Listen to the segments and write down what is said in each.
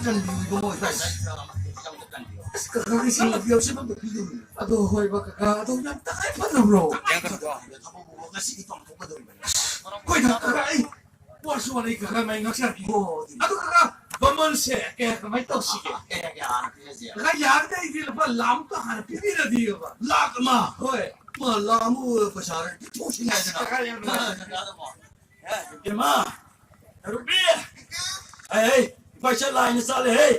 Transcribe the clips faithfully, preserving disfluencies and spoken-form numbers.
ꯀꯟꯕꯤꯌꯨ ꯏꯕꯨꯡꯉꯣ, ꯏꯕꯥꯏ꯫ ꯑꯁ, ꯀꯀꯥꯒꯤ ꯁꯤꯡ ꯌꯥꯎꯁꯦ ꯑꯝꯇ ꯄꯤꯗꯧꯔꯤꯅꯦ꯫ ꯑꯗꯣ ꯍꯣꯏꯕ, ꯀꯀꯥ, ꯑꯗꯣ ꯌꯥꯝ ꯇꯉꯥꯏ ꯐꯗꯕ꯭ꯔꯣ? ꯌꯥꯒꯗ꯭ꯔꯣ? ꯊꯕꯛ ꯉꯁꯤꯗꯤ ꯄꯥꯡꯊꯣꯛꯀꯗꯧꯔꯤꯕꯅꯤ꯫ ꯑꯩꯈꯣꯏꯅ ꯀꯀꯥ, ꯑꯩ ꯋꯥꯁꯨ ꯋꯥꯔꯦ, ꯀꯀꯥ, ꯃꯥꯏ ꯉꯥꯛꯆꯔꯛꯀꯦ꯫ ꯑꯣ, ꯑꯗꯨ ꯀꯀꯥ, ꯃꯃꯜꯁꯦ ꯀꯌꯥ, ꯀꯃꯥꯏꯅ ꯇꯧꯁꯤꯒꯦ? ꯀꯌꯥ, ꯀꯌꯥ ꯍꯥꯟꯅ ꯄꯤꯔꯁꯤ? ꯀꯀꯥ, ꯌꯥꯔꯗꯤ ꯑꯩꯗꯤ ꯂꯨꯄꯥ ꯂꯥꯈ ꯑꯃꯨꯛꯇ ꯍꯥꯟꯅ ꯄꯤꯕꯤꯔꯗꯤꯕ꯫ ꯂꯥꯈ ꯑꯃ? ꯍꯣꯏ꯫ ꯃꯥ, ꯂꯥꯈ ꯑꯃ ꯄꯩꯁꯥ ꯄꯤꯊꯣꯛꯁꯤ ꯍꯥꯏꯗꯅ꯫ ꯀꯀꯥ, ꯌꯥꯝ ꯅꯨꯡꯉꯥꯏꯖꯔꯦ꯫ ꯏꯃꯥ, ꯔꯨꯕꯤ! ꯑꯩ, ꯑꯩ, ꯄꯩꯁꯥ ꯂꯥꯏꯅ ꯆꯥꯂꯦ, ꯍꯦ!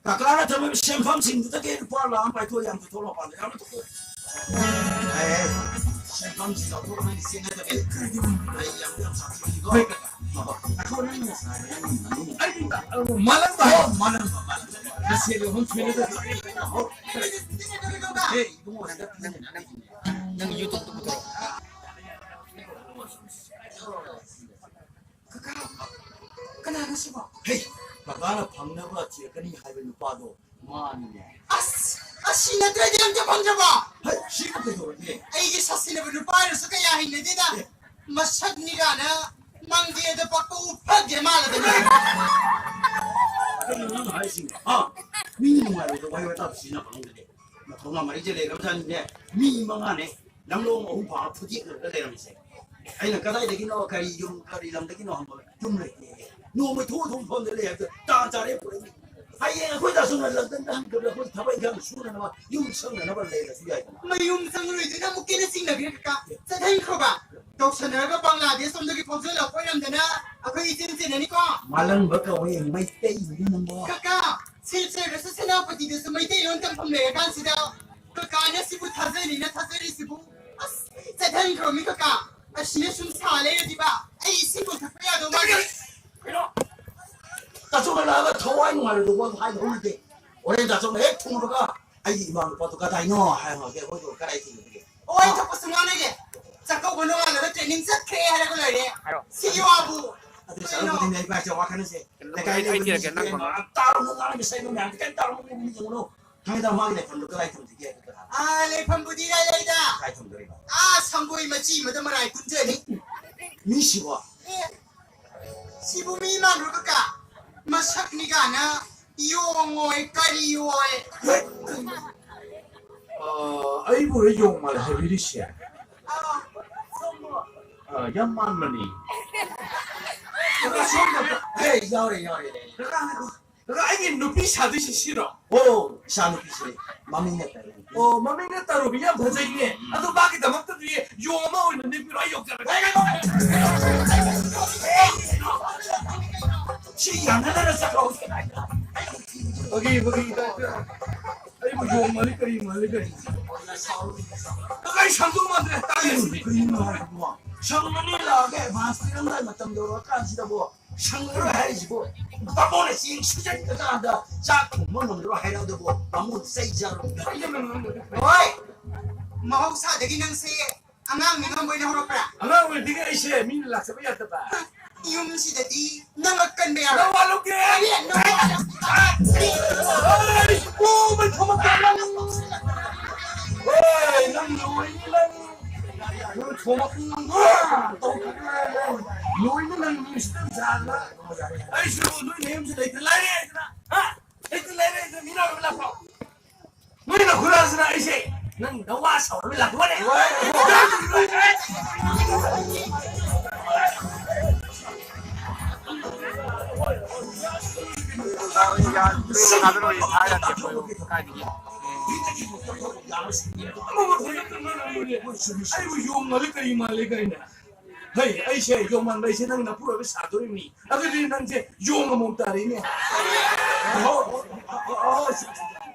ꯀꯀꯥꯅ ꯊꯝꯃꯤꯕ ꯁꯦꯟꯐꯝꯁꯤꯡꯗꯨꯗꯒꯤ ꯂꯨꯄꯥ ꯂꯥꯈ ꯑꯃ ꯄꯥꯏꯊꯣꯛ, ꯌꯥꯝ ꯄꯨꯊꯣꯛ, ꯃꯄꯥꯟꯗ ꯌꯥꯝ ꯄꯨꯊꯣꯛ꯫ ꯑꯩ, ꯑꯩ, ꯁꯦꯟꯐꯝꯁꯤ ꯂꯧꯊꯣꯛ, ꯅꯪꯒꯤ ꯆꯦꯡ ꯅꯠꯇꯕꯤ꯫ ꯑꯩ ꯌꯥꯝ, ꯌꯥꯝ ꯁꯥꯊꯤꯕꯅꯤꯀꯣ꯫ ꯍꯣꯏ, ꯀꯀꯥ꯫ ꯍꯣꯏ, ꯍꯣꯏ꯫ ꯅꯈꯣꯏ ꯅꯪꯅ ꯉꯁꯥꯏ ꯅꯪꯒꯤ ꯃꯅꯤꯡ꯫ ꯑꯩ, ꯑ, ꯃꯥꯂꯪꯕ꯫ ꯑꯣ, ꯃꯥꯂꯪꯕ, ꯃꯥꯂꯪꯕ꯫ ꯅꯁꯦ ꯂꯨꯍꯣꯡ ꯊꯣꯏꯅꯗ꯫ ꯍꯣꯏ꯫ ꯍꯦ, ꯏꯕꯨꯡꯉꯣ, ꯅꯪ, ꯅꯪ, ꯅꯪ, ꯅꯪ YouTube ꯇ ꯄꯨꯊꯣꯔꯛꯑꯣ꯫ ꯀꯀꯥ, ꯀꯅꯥꯅꯣ ꯁꯤꯕꯣ? ꯍꯦ, ꯀꯀꯥꯅ ꯐꯪꯅꯕ ꯊꯤꯔꯛꯀꯅꯤ ꯍꯥꯏꯕ ꯅꯨꯄꯥꯗꯣ ꯃꯥꯅꯤꯅꯦ꯫ ꯑꯁ, ꯑꯁꯤ ꯅꯠꯇ꯭ꯔꯗꯤ ꯑꯝꯇ ꯐꯪꯗ꯭ꯔꯕꯣ? ꯍꯩ, ꯁꯤꯕꯨ ꯀꯩꯗꯧꯔꯒꯦ? ꯑꯩꯒꯤ ꯁꯥꯁꯤꯟꯅꯕ ꯅꯨꯄꯥ ꯍꯥꯏꯔꯁꯨ ꯀꯌꯥ ꯍꯩꯅꯗꯦꯗ꯫ ꯑꯦ꯫ ꯃꯁꯛꯅꯤ ꯀꯥꯏꯅ ꯃꯪꯒꯦꯗ ꯄꯛꯄ ꯎꯐꯛ ꯃꯥꯜꯂꯗꯅ꯫ ꯀꯩꯅꯣ ꯅꯪ ꯍꯥꯏꯁꯤꯕꯣ? ꯍꯥ? ꯃꯤꯅ ꯅꯨꯡꯉꯥꯏꯔꯣꯏꯗꯕ ꯋꯥꯍꯩ ꯋꯥꯇꯥ ꯁꯤꯖꯤꯟꯅꯕ ꯈꯪꯗꯦ꯫ ꯃꯊꯧꯅꯥ ꯃꯔꯤꯁꯦ ꯂꯩꯔꯕꯖꯥꯠꯅꯤꯅꯦ꯫ ꯃꯤ ꯃꯉꯥꯅꯦ ꯂꯝꯂꯣꯡ ꯑꯍꯨꯝ ꯐꯥꯎ ꯐꯨꯗꯦꯛꯅꯔꯒ ꯂꯩꯔꯝꯃꯤꯁꯦ꯫ ꯑꯩꯅ ꯀꯗꯥꯏꯗꯒꯤꯅꯣ, ꯀꯔꯤ ꯌꯨꯝ, ꯀꯔꯤ ꯂꯝꯗꯒꯤꯅꯣ ꯍꯪꯕ, ꯌꯨꯝ ꯂꯩꯇꯦ꯫ ꯅꯣꯡꯃꯩ ꯊꯣꯛꯑ ꯊꯣꯛꯄ ꯃꯐꯝꯗ ꯂꯩ ꯍꯥꯏꯕꯗ ꯇꯥꯟ ꯆꯥꯔꯦ ꯄꯨꯔꯛꯏ꯫ ꯍꯌꯦꯡ ꯑꯩꯈꯣꯏꯗ ꯑꯁꯨꯝꯅ ꯂꯝꯗꯝꯗ ꯍꯟꯈ꯭ꯔꯒ ꯑꯩꯈꯣꯏ ꯊꯕꯛ ꯏꯪꯈꯥꯡ ꯁꯨꯅꯅꯕ ꯌꯨꯝ ꯁꯪꯅꯅꯕ ꯂꯩꯔꯁꯨ ꯌꯥꯏꯗꯅ꯫ ꯃꯌꯨꯝ ꯆꯪꯂꯣꯏꯗꯣꯏꯅ ꯑꯃꯨꯛꯀ ꯍꯦꯟꯅ ꯆꯤꯡꯅꯈ꯭ꯔꯦ ꯀꯀꯥ꯫ ꯆꯠꯍꯟꯈ꯭ꯔꯣꯕ꯫ ꯇꯧꯁꯟꯅꯔꯒ ꯕꯪꯒ꯭ꯂꯥꯗꯦꯁ ꯂꯣꯝꯗꯒꯤ ꯐꯥꯎꯖꯜꯂꯛꯄ ꯑꯣꯏꯔꯝꯗꯅ ꯑꯩꯈꯣꯏ ꯏꯆꯦꯟ ꯆꯦꯟꯅꯅꯤꯀꯣ꯫ ꯃꯥꯂꯪꯕ ꯀꯧꯋꯦ, ꯃꯩꯇꯩꯅꯤ ꯅꯪꯕꯣ꯫ ꯀꯀꯥ, ꯁꯤꯜꯆꯔꯗꯁꯨ ꯁꯦꯅꯥꯄꯇꯤꯗꯁꯨ ꯃꯩꯇꯩꯂꯣꯟ ꯇꯝꯐꯝ ꯂꯩꯔꯀꯥꯟꯁꯤꯗ ꯀꯀꯥꯅ ꯁꯤꯕꯨ ꯊꯥꯖꯅꯤꯅ ꯊꯥꯖꯔꯤꯁꯤꯕꯨ꯫ ꯑꯁ, ꯆꯠꯍꯟꯈ꯭ꯔꯣꯃꯤ ꯀꯀꯥ꯫ ꯑꯁꯤꯅ ꯁꯨꯝ ꯁꯥ ꯂꯩꯔꯗꯤꯕ ꯑꯩ ꯏꯁꯤꯡꯕꯨ ꯊꯛꯄ ꯌꯥꯗꯧ ꯃꯥꯟꯗꯦ꯫ ꯀꯩꯅꯣ? ꯇꯥꯆꯧ ꯍꯜꯂꯛꯑꯒ ꯊꯋꯥꯏ ꯅꯨꯡꯉꯥꯏꯔꯣꯏꯗꯧꯕ ꯑꯃ ꯍꯥꯏꯗꯧ ꯅꯠꯇꯦ꯫ ꯍꯣꯔꯦꯟ ꯇꯥꯆꯧꯅ ꯍꯦꯛ ꯊꯨꯡꯉꯒ ꯑꯩꯒꯤ ꯏꯃꯥ ꯅꯨꯄꯥꯗꯣ ꯀꯗꯥꯏꯅꯣ ꯍꯥꯏꯔꯝꯃꯒꯦ, ꯑꯩꯈꯣꯏꯗꯣ ꯀꯗꯥꯏ ꯊꯤꯡꯉꯨꯒꯦ? ꯑꯣ, ꯑꯩ ꯊꯣꯛꯄ ꯁꯨꯡꯉꯥꯡ ꯂꯩꯒꯦ꯫ ꯆꯥꯛꯀꯧꯕ ꯅꯣꯡꯉꯥꯜꯂꯒ training ꯆꯠꯈ꯭ꯔꯦ ꯍꯥꯏꯔꯒ ꯂꯣꯏꯔꯦ꯫ ꯍꯥꯏꯔꯣ꯫ ꯁꯤꯒꯤ ꯋꯥꯕꯨ꯫ ꯑꯗꯨ ꯀꯩꯅꯣ? ꯆꯠꯂꯨꯕꯗꯤꯅꯦ ꯏꯕꯥꯏ, ꯆꯦ ꯋꯥꯈꯜꯅꯁꯦ꯫ ꯂꯩꯀꯥꯏ ꯑꯩ ꯂꯩꯕ ꯊꯤꯔꯛꯀꯦ, ꯃꯤꯁꯤꯡꯁꯦ ꯅꯪ ꯐꯝꯃꯣ꯫ ꯌꯥꯝ ꯇꯥꯔꯨꯅꯨ, ꯉꯥꯡꯂꯤꯕ ꯁꯩꯕ ꯃꯌꯥꯝꯁꯦ ꯀꯩꯝ ꯇꯥꯔꯨꯅꯨ, ꯃꯤ ꯌꯦꯡꯉꯨꯅꯨ꯫ ꯈꯪꯉꯦꯗ, ꯃꯥꯒꯤ ꯂꯩꯐꯝꯗꯣ ꯀꯗꯥꯏ ꯊꯝꯁꯤꯒꯦ ꯍꯥꯏꯕꯗꯣ ꯍꯥꯟꯅ꯫ ꯑꯥ, ꯂꯩꯐꯝꯕꯨꯗꯤ ꯏꯔꯥꯏ ꯂꯥꯏꯗ꯫ ꯀꯥꯏ ꯊꯝꯗꯣꯔꯤꯕ? ꯑꯥ, ꯁꯪꯒꯣꯏ ꯃꯆꯤ ꯑꯃꯗ ꯃꯔꯥꯏ ꯀꯨꯟꯖꯅꯤ꯫ ꯃꯤꯁꯤꯕꯣ? ꯑꯦ, ꯁꯤꯕꯨ ꯃꯤ ꯃꯥꯟꯕ꯭ꯔꯣ ꯀꯀꯥ? ꯃꯁꯛꯅꯤ ꯀꯥꯏꯅ ꯌꯣꯡ ꯑꯣꯏ, ꯀꯔꯤ ꯑꯣꯏ? ꯑ, ꯑꯩꯕꯨꯔ ꯌꯣꯡ ꯃꯥꯜꯂꯦ ꯍꯥꯏꯕꯤꯔꯤꯁꯦ? ꯑꯥ, ꯁꯣꯝꯕꯨ꯫ ꯑ, ꯌꯥꯝ ꯃꯥꯟꯕꯅꯤ꯫ ꯀꯀꯥ, ꯁꯣꯝꯗ꯫ ꯍꯦ, ꯌꯥꯎꯔꯦ, ꯌꯥꯎꯔꯦ꯫ ꯀꯀꯥ, ꯉꯥꯏꯈꯣ꯫ ꯀꯀꯥ, ꯑꯩꯒꯤ ꯅꯨꯄꯤ ꯁꯥꯗꯣꯏꯁꯤ ꯁꯤꯔꯣ? ꯑꯣ, ꯏꯆꯥ ꯅꯨꯄꯤꯁꯦ꯫ ꯃꯃꯤꯡꯅ ꯇꯔꯨꯕꯤ꯫ ꯑꯣ, ꯃꯃꯤꯡꯅ ꯇꯔꯨꯕꯤ, ꯌꯥꯝ ꯐꯖꯩꯅꯦ꯫ ꯑꯗꯣ ꯃꯥꯒꯤꯗꯃꯛꯇꯗꯤ ꯌꯣꯡ ꯑꯃ ꯑꯣꯏꯅ ꯅꯦꯛꯄꯤꯔꯣ, ꯑꯩ ꯌꯣꯛꯆꯔꯒꯦ꯫ ꯁꯤ ꯌꯥꯅꯗꯅ ꯆꯠꯈ꯭ꯔꯣ꯫ ꯐꯥꯒꯤ, ꯐꯥꯒꯤ ꯇꯥꯏꯞꯇ꯫ ꯑꯩꯕꯨ ꯌꯣꯡ ꯃꯥꯜꯂꯤ, ꯀꯔꯤ ꯃꯥꯜꯂꯤ, ꯀꯔꯤ? ꯀꯀꯥ, ꯑꯩ ꯁꯪꯗꯧ ꯃꯥꯟꯗ꯭ꯔꯦ, ꯇꯥꯏ ꯁꯤꯗꯤ꯫ ꯀꯩꯅꯣ ꯍꯥꯏꯁꯤꯕꯣ? ꯁꯪ ꯑꯅꯤ ꯂꯥꯛꯑꯒ advance ꯄꯤꯔꯝꯗꯥꯏ ꯃꯇꯝ ꯌꯧꯔꯛꯑꯀꯥꯟꯁꯤꯗꯕꯣ, ꯁꯪꯉꯔꯣꯏ ꯍꯥꯏꯔꯤꯁꯤꯕꯣ? ꯕꯥꯃꯣꯟꯅ ꯆꯦꯡ ꯁꯨꯖꯟꯒ꯭ꯔꯀꯥꯟꯗ ꯆꯥꯛ ꯊꯣꯡꯕ ꯉꯝꯃꯔꯣꯏ ꯍꯥꯏꯔꯛꯑꯗꯕꯣ, ꯕꯥꯃꯣꯟ ꯆꯩ ꯆꯥꯔꯣꯏ꯫ ꯍꯣꯏ! ꯃꯍꯧꯁꯥꯗꯒꯤ ꯅꯪꯁꯦ ꯑꯉꯥꯡ ꯅꯤꯡꯉꯝꯕ ꯑꯣꯏꯅ ꯍꯧꯔꯛꯄ꯭ꯔꯥ? ꯑꯉꯥꯡ ꯑꯣꯏꯔꯤꯉꯩ ꯑꯩꯁꯦ ꯃꯤꯅ ꯂꯥꯛꯆꯕ ꯌꯥꯗꯕ꯫ ꯌꯨꯝꯁꯤꯗꯗꯤ ꯅꯪ ꯑꯀꯟꯕ ꯌꯥꯔꯣꯏ꯫ ꯅꯋꯥ ꯂꯧꯗꯦ꯫ ꯀꯔꯤ? ꯅꯋꯥ ꯂꯧꯗꯦ꯫ ꯍꯣꯏ, ꯄꯨꯕ ꯊꯣꯃꯛꯇ ꯅꯪ꯫ ꯍꯣꯏ, ꯅꯪ ꯂꯣꯏꯅꯤ ꯅꯪ꯫ ꯅꯪ ꯊꯣꯃꯛ ꯅꯪ꯫ ꯇꯧꯗ꯭ꯔꯗꯤ ꯅꯪ ꯂꯣꯏꯅ ꯅꯪ ꯃꯤꯅꯤꯁꯇꯔ ꯁꯥꯔꯒ꯫ ꯑꯩꯁꯨ ꯅꯣꯏ ꯅꯌꯨꯝꯁꯤ ꯂꯩꯇ ꯂꯥꯏꯔꯦ ꯍꯥꯏꯗꯅ꯫ ꯍꯥ? ꯂꯩꯇ ꯂꯥꯏꯔꯦ ꯍꯥꯏꯗꯅ ꯃꯤꯅ ꯑꯣꯏꯕ ꯂꯥꯛꯄ꯭ꯔꯣ? ꯅꯣꯏꯅ ꯈꯨꯔꯥꯁꯤꯅ ꯑꯩꯁꯦ ꯅꯪ ꯅꯋꯥ ꯁꯥꯎꯔꯕ ꯂꯥꯛꯄꯅꯦ꯫ ꯀꯥꯏꯗꯒꯤ? ꯑꯩꯕꯨ ꯌꯣꯡ ꯃꯥꯜꯂꯦ ꯀꯔꯤ ꯃꯥꯜꯂꯦ ꯀꯥꯏꯅ꯫ ꯍꯩ, ꯑꯩꯁꯦ ꯌꯣꯡ ꯃꯥꯟꯕ ꯑꯩꯁꯦ ꯅꯪ ꯅꯄꯨꯔꯣꯏꯕ ꯁꯥꯗꯣꯔꯤꯕꯅꯤ꯫ ꯑꯗꯨꯗꯤ ꯅꯪꯁꯦ ꯌꯣꯡ ꯑꯃꯃꯝ ꯇꯥꯔꯦꯅꯦ꯫ ꯑꯍꯣ, ꯑꯍꯣ, ꯑꯍꯣ, ꯑꯍꯣ,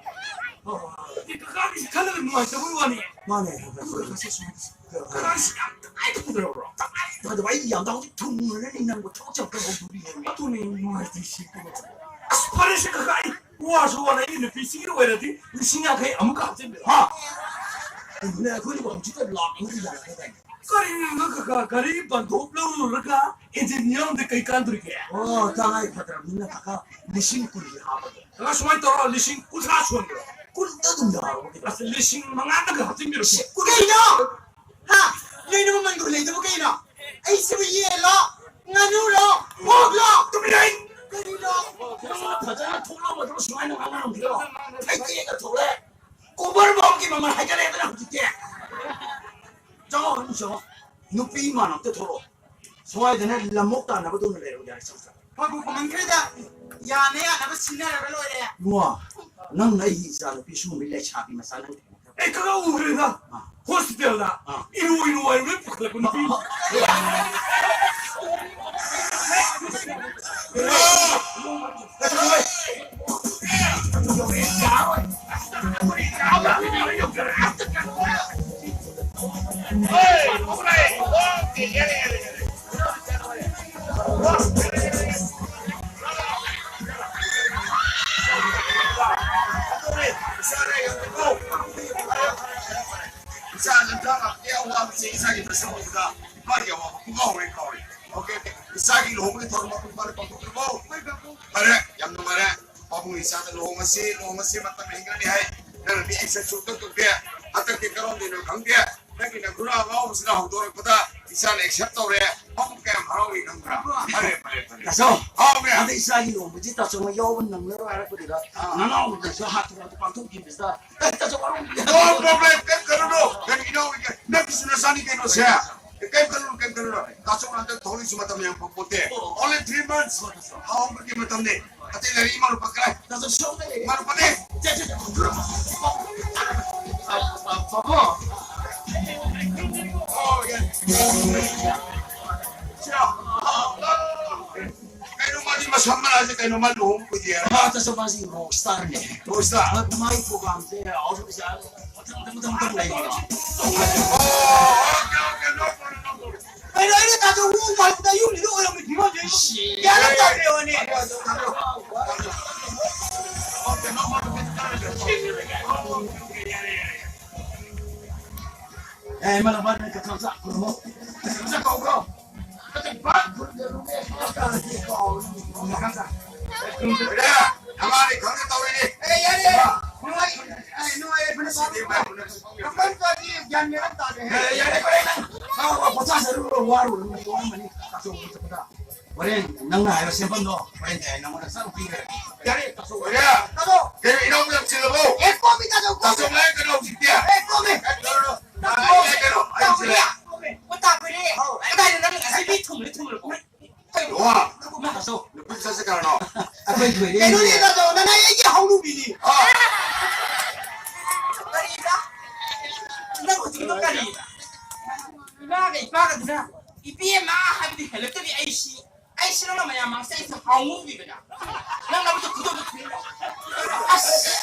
ꯑꯍꯣ꯫ ꯑꯦ, ꯀꯀꯥꯒꯤꯁꯦ ꯈꯜꯂꯒ ꯅꯨꯡꯉꯥꯏꯇꯕꯒꯤ ꯋꯥꯅꯤ꯫ ꯃꯥꯅꯦ꯫ ꯑꯗꯨꯒ ꯀꯀꯥꯁꯦ ꯁꯨꯃꯥꯏꯅ ꯇꯧꯁꯤ꯫ ꯀꯀꯥꯁꯦ ꯌꯥꯝ ꯇꯉꯥꯏ ꯐꯗ꯭ꯔꯕ꯭ꯔꯣ? ꯇꯉꯥꯏ ꯐꯗꯕ, ꯑꯩ ꯌꯥꯝ ꯊꯥꯎꯗꯤ ꯊꯨꯡꯉꯔꯅꯤ ꯅꯪꯕꯨ ꯊꯕꯛ ꯆꯠꯄ ꯍꯧꯗꯣꯔꯤꯅꯦ꯫ ꯑꯗꯨꯅꯦ ꯅꯨꯡꯉꯥꯏꯇ꯭ꯔꯤꯁꯦ꯫ ꯑꯁ, ꯐꯔꯦꯁꯦ ꯀꯀꯥ, ꯑꯩ ꯋꯥꯁꯨ ꯋꯥꯅ ꯑꯩꯒꯤ ꯅꯨꯄꯤꯁꯤꯒꯤ ꯑꯣꯏꯔꯗꯤ ꯂꯤꯁꯤꯡ ꯌꯥꯡꯈꯩ ꯑꯃꯨꯛꯀ ꯍꯥꯞꯆꯤꯟꯕꯤꯔꯣ꯫ ꯍꯥ? ꯀꯩꯅꯣꯅꯦ, ꯑꯩꯈꯣꯏꯅꯕꯨ ꯍꯧꯖꯤꯛꯇ ꯂꯥꯛ ꯑꯃꯒꯤ ꯌꯥꯔꯛꯀꯗꯥꯏꯅꯦ? ꯀꯔꯤꯅꯣ ꯀꯀꯥ, ꯒꯥꯔꯤ ꯕꯟꯗꯣꯞ ꯂꯧꯔꯨꯔꯒ ꯏꯟꯖꯤꯟ ꯌꯥꯎꯗꯦ ꯀꯩ ꯀꯥꯟꯗꯣꯔꯤꯒꯦ? ꯑꯣ, ꯇꯉꯥꯏ ꯐꯗ꯭ꯔꯕꯅꯤꯅ ꯀꯀꯥ, ꯂꯤꯁꯤꯡ ꯀꯨꯟꯗꯤ ꯍꯥꯞꯄꯒꯦ꯫ ꯀꯀꯥ, ꯁꯨꯃꯥꯏꯅ ꯇꯧꯔꯣ, ꯂꯤꯁꯤꯡ ꯀꯨꯟꯊ꯭ꯔꯥ ꯁꯨꯍꯟꯈ꯭ꯔꯣ꯫ ꯀꯨꯟꯗ ꯑꯗꯨꯝ ꯌꯥꯔꯕ ꯀꯩꯅꯣ? ꯑꯁ, ꯂꯤꯁꯤꯡ ꯃꯉꯥꯗꯒ ꯍꯥꯞꯆꯤꯟꯕꯤꯔꯣ꯫ ꯀꯩꯅꯣ? ꯍꯥ? ꯅꯣꯏꯅ ꯃꯃꯜꯗꯣ ꯂꯩꯗꯕ ꯀꯩꯅꯣ? ꯑꯩꯁꯤꯕꯨ ꯌꯦꯟꯂꯣ? ꯉꯥꯅꯨꯔꯣ? ꯑꯣꯛꯂꯣ? ꯇꯨꯃꯤꯟ ꯂꯩ! ꯀꯔꯤꯅꯣ? ꯅꯪꯅ ꯐꯖꯅ ꯊꯣꯛꯂꯛꯑꯝꯕꯗꯨ ꯁꯨꯃꯥꯏꯅ ꯉꯥꯡꯅꯔꯝꯈꯤꯔꯣ? ꯍꯩꯇꯦꯛꯑꯒ ꯊꯣꯛꯂꯛꯑꯦ꯫ ꯀꯣꯕꯔ ꯕꯣꯝꯒꯤ ꯃꯃꯜ ꯍꯥꯏꯒꯠꯂꯦꯗꯅ ꯍꯧꯖꯤꯛꯇꯤ꯫ ꯆꯪꯉꯣ, ꯃꯅꯨꯡ ꯆꯪꯉꯣ꯫ ꯅꯨꯄꯤ ꯏꯃꯥꯟ ꯑꯝꯇ ꯊꯣꯛꯂꯛꯑꯣ꯫ ꯁ꯭ꯋꯥꯏꯗꯅ ꯂꯝꯃꯣꯛ ꯇꯥꯟꯅꯕꯗꯧꯅ ꯂꯩꯔꯕ ꯌꯥꯔꯦ, ꯆꯪꯉꯣ, ꯆꯪꯉꯣ꯫ ꯐꯕꯨ ꯐꯃꯟꯈ꯭ꯔꯦꯗ꯫ ꯌꯥꯅ ꯌꯥꯅꯕ ꯁꯤꯟꯅꯔꯒ ꯂꯣꯏꯔꯦ꯫ ꯏꯕꯨꯡꯉꯣ, ꯅꯪꯅ ꯑꯩꯒꯤ ꯏꯆꯥ ꯅꯨꯄꯤ ꯁꯨꯝꯕꯒꯤ ꯂꯩꯁꯥꯕꯤ ꯃꯆꯥ ꯅꯪ ꯑꯩ ꯈꯔ ꯎꯈ꯭ꯔꯦꯗ, ꯑꯥ꯫ ꯍꯣꯁꯄꯤꯇꯥꯜꯗ꯫ ꯑꯥ꯫ ꯏꯔꯨ ꯏꯔꯨ ꯍꯥꯏꯔ ꯂꯣꯏ ꯄꯨꯈꯠꯂꯛꯄ ꯅꯨꯄꯤ꯫ ꯑꯥ꯫ ꯏꯆꯥ ꯂꯝꯖꯥ ꯂꯥꯛꯄꯒꯤ ꯑꯋꯥꯕꯁꯦ ꯏꯆꯥꯒꯤ ꯃꯁꯛ ꯎꯕꯗ ꯃꯥꯒꯤ ꯑꯋꯥꯕ ꯄꯨꯡꯀꯥꯎ ꯍꯦꯛ ꯀꯥꯎꯔꯦ꯫ ꯑꯣꯀꯦ, ꯏꯆꯥꯒꯤ ꯂꯨꯍꯣꯡꯕꯒꯤ ꯊꯧꯔꯝ ꯃꯄꯨꯡ ꯐꯥꯅ ꯄꯥꯡꯊꯣꯛꯂꯕꯣ? ꯐꯔꯦ, ꯌꯥꯝ ꯅꯨꯡꯉꯥꯏꯔꯦ꯫ ꯄꯥꯕꯨꯡ ꯏꯆꯥꯗ ꯂꯨꯍꯣꯡꯉꯁꯤ, ꯂꯨꯍꯣꯡꯉꯁꯤ, ꯃꯇꯝ ꯍꯦꯟꯒꯅꯤ ꯍꯥꯏ꯫ ꯅꯪꯅꯗꯤ ꯑꯦꯛꯁꯟ ꯁꯨꯡꯇꯧ ꯇꯧꯗꯦ꯫ ꯍꯟꯗꯛꯇꯤ ꯀꯔꯣꯝꯗꯩꯅꯣ ꯈꯪꯗꯦ꯫ ꯅꯪꯒꯤ ꯅꯈꯨꯔꯥ ꯑꯉꯥꯎꯕꯁꯤꯅ ꯍꯧꯗꯣꯔꯛꯄꯗ ꯏꯆꯥꯅ ꯑꯦꯛꯁꯦꯞ ꯇꯧꯔꯦ꯫ ꯄꯥꯕꯨꯡ ꯀꯌꯥꯝ ꯍꯔꯥꯎꯏ ꯈꯪꯕ꯭ꯔꯥ? ꯐꯔꯦ, ꯐꯔꯦ, ꯐꯔꯦ꯫ ꯇꯥꯆꯧ, ꯍꯥꯎꯅꯦ꯫ ꯍꯟꯗꯛ ꯏꯆꯥꯒꯤ ꯂꯨꯍꯣꯡꯕꯁꯤ ꯇꯥꯆꯧꯅ ꯌꯥꯎꯕ ꯅꯪꯂꯔꯣꯏ ꯍꯥꯏꯔꯛꯄꯗꯨꯗ ꯑꯥ꯫ ꯅꯅꯥꯎꯅꯁꯨ ꯍꯥꯊꯨ ꯍꯥꯊꯨ ꯄꯥꯡꯊꯣꯛꯈꯤꯕꯁꯤꯗ, ꯑꯦ, ꯇꯥꯆꯧ ꯋꯥꯔꯧꯕꯤꯒꯅꯨ꯫ No problem, ꯀꯩꯝ ꯈꯜꯂꯨꯅꯨ꯫ ꯀꯔꯤꯅꯣ? ꯅꯪꯒꯤꯁꯨ ꯅꯆꯥꯅꯤ ꯀꯩꯅꯣꯁꯦ꯫ ꯀꯩꯝ ꯈꯜꯂꯨꯅꯨ, ꯀꯩꯝ ꯈꯜꯂꯨꯅꯨ꯫ ꯇꯥꯆꯧ ꯍꯟꯗꯛ ꯊꯧꯔꯤꯁꯨ ꯃꯇꯝ ꯌꯥꯝ ꯐꯪꯄꯣꯠꯇꯦ꯫ Only three months꯫ ꯍꯥꯎꯕꯒꯤ ꯃꯇꯝꯅꯤ꯫ ꯑꯇꯩ ꯂꯩꯔꯤ ꯏꯃꯥ ꯂꯨꯄꯥ ꯀꯔꯥꯏ? ꯇꯥꯆꯧ ꯁꯣꯝꯗ ꯂꯩꯔꯦ꯫ ꯏꯃꯥ ꯂꯨꯄꯥꯅꯦ꯫ ꯆꯦ, ꯆꯦ, ꯆꯦ꯫ ꯄꯥꯕꯨꯡ꯫ Oh, yes꯫ ꯀꯩꯅꯣ ꯃꯥꯗꯤ ꯃꯁꯝ ꯃꯔꯥꯁꯦ ꯀꯩꯅꯣ ꯃꯥ ꯂꯨꯍꯣꯡꯕ ꯀꯨꯏꯗꯦ ꯍꯥꯏꯔ? ꯃꯥ ꯇꯥꯆꯧ ꯃꯥꯁꯤ rock star ꯅꯦ꯫ Rock star? ꯃꯥ-, ꯃꯥꯒꯤ program ꯁꯦ ꯍꯧꯖꯤꯛ ꯄꯩꯁꯥ ꯃꯊꯪ, ꯃꯊꯪ, ꯃꯊꯪ, ꯃꯊꯪ ꯂꯩꯌꯦꯕ꯫ Oh, okay, okay, no problem, no problem꯫ ꯀꯩꯅꯣ ꯑꯩꯅ ꯇꯥꯆꯧ ꯎ ꯃꯔꯛꯇ ꯌꯨꯝꯁꯤꯗ ꯑꯣꯏꯔꯝꯃꯤ ꯐꯤꯕꯝꯁꯦ? ꯁꯤ꯫ ꯒ꯭ꯌꯥꯟ ꯑꯃ ꯇꯥꯗ꯭ꯔꯦ ꯋꯥꯅꯤ꯫ Okay, no problem, no problem꯫ ꯑꯦ, ꯏꯃꯥ ꯂꯧꯕ ꯅꯪ ꯀꯊꯥꯎ ꯆꯥ ꯈꯨꯔꯨꯝꯃꯣ꯫ ꯆꯥ ꯀꯧꯕ꯭ꯔꯣ? ꯅꯪ ꯕꯥ ꯈꯨꯔꯨꯝꯖꯔꯨꯒꯦ꯫ ꯀꯥꯎꯔꯦ꯫ ꯀꯥꯎꯔꯦ꯫ ꯀꯥꯎꯔꯦ꯫ ꯑꯦ, ꯑꯉꯥꯡꯅꯤ ꯈꯪꯗꯦ ꯇꯧꯔꯤꯅꯤ꯫ ꯑꯦ, ꯌꯥꯔꯦ, ꯌꯥꯔꯦ꯫ ꯅꯨꯡꯉꯥꯏ-, ꯑꯦ, ꯅꯨꯡꯉꯥꯏ-, ꯌꯥꯔꯦ, ꯌꯥꯔꯦ꯫ ꯀꯃꯥꯏ ꯇꯧꯔꯗꯤ ꯒ꯭ꯌꯥꯟ ꯃꯦꯟ ꯑꯃ ꯇꯥꯗꯦ꯫ ꯑꯦ, ꯌꯥꯔꯦ, ꯌꯥꯔꯦ, ꯅꯪ꯫ ꯑꯥ, ꯄꯣꯊꯥꯖꯔꯨꯔꯣ, ꯋꯥꯔꯨꯔꯅꯨ, ꯋꯥꯔꯝꯃꯅꯤ꯫ ꯆꯥꯊꯣꯛꯑꯣ, ꯆꯠꯄꯗ꯫ ꯍꯣꯔꯦꯟ ꯅꯪꯅ ꯍꯥꯏꯕ ꯁꯦꯝꯐꯝꯗꯣ ꯍꯣꯔꯦꯟ ꯑꯩ ꯅꯪꯉꯣꯟꯗ ꯆꯞ ꯄꯤꯈ꯭ꯔꯒꯦ꯫ ꯌꯥꯔꯦ, ꯇꯥꯆꯧ꯫ ꯑꯣꯏꯔꯦ꯫ ꯇꯥꯆꯧ꯫ ꯀꯩꯅꯣ ꯏꯅꯥꯎ ꯌꯥꯝ ꯆꯤꯜꯂꯕꯣ? ꯑꯦ, ꯀꯣꯝꯃꯤ, ꯇꯥꯆꯧ, ꯀꯣꯝꯃꯤ꯫ ꯇꯥꯆꯧ ꯂꯥꯏ ꯀꯩꯅꯣ ꯍꯧꯖꯤꯛꯇꯤ? ꯑꯦ, ꯀꯣꯝꯃꯤ꯫ ꯀꯩꯅꯣ, ꯇꯥꯆꯧ ꯂꯥꯏ ꯀꯩꯅꯣ? ꯑꯩ ꯆꯤꯜꯂꯦ꯫ ꯀꯣꯝꯃꯤ꯫ ꯑꯣ, ꯇꯥ ꯀꯨꯏꯔꯦ꯫ ꯍꯥꯎ꯫ ꯀꯗꯥꯏꯗ ꯅꯪ ꯉꯁꯤ ꯃꯤ ꯊꯨꯡꯂꯦ ꯊꯨꯡꯂꯦ꯫ ꯀꯩꯅꯣ? ꯏꯃꯥ, ꯇꯥꯆꯧ꯫ ꯅꯨꯄꯤ ꯃꯆꯥꯁꯦ ꯀꯅꯥꯅꯣ? ꯑꯩꯈꯣꯏ ꯊꯣꯏꯅꯦ꯫ ꯀꯩꯅꯣꯅꯦ, ꯇꯥꯆꯧ, ꯅꯅꯥꯏ ꯑꯩꯒꯤ ꯍꯧꯅꯨꯕꯤꯅꯤ꯫ ꯍꯥ? ꯀꯔꯤꯕ? ꯅꯪ ꯍꯧꯖꯤꯛꯀꯤꯗꯣ ꯀꯔꯤ? ꯏꯃꯥꯒ ꯏꯄꯥꯒꯗꯨꯅ ꯏꯕꯦꯝꯃ ꯍꯥꯏꯕꯗꯤ ꯍꯦꯜꯂꯛꯇꯕꯤ ꯑꯩꯁꯤ ꯑꯩꯁꯤ ꯅꯪꯅ ꯃꯌꯥꯝ ꯃꯥꯡꯁꯦ ꯑꯩꯁꯦ ꯍꯥꯎꯅꯨꯕꯤꯕꯗ ꯅꯪ ꯅꯃꯤꯠꯇ ꯈꯨꯗꯣꯝꯗ ꯊꯨꯡꯕ꯫ ꯑꯁ!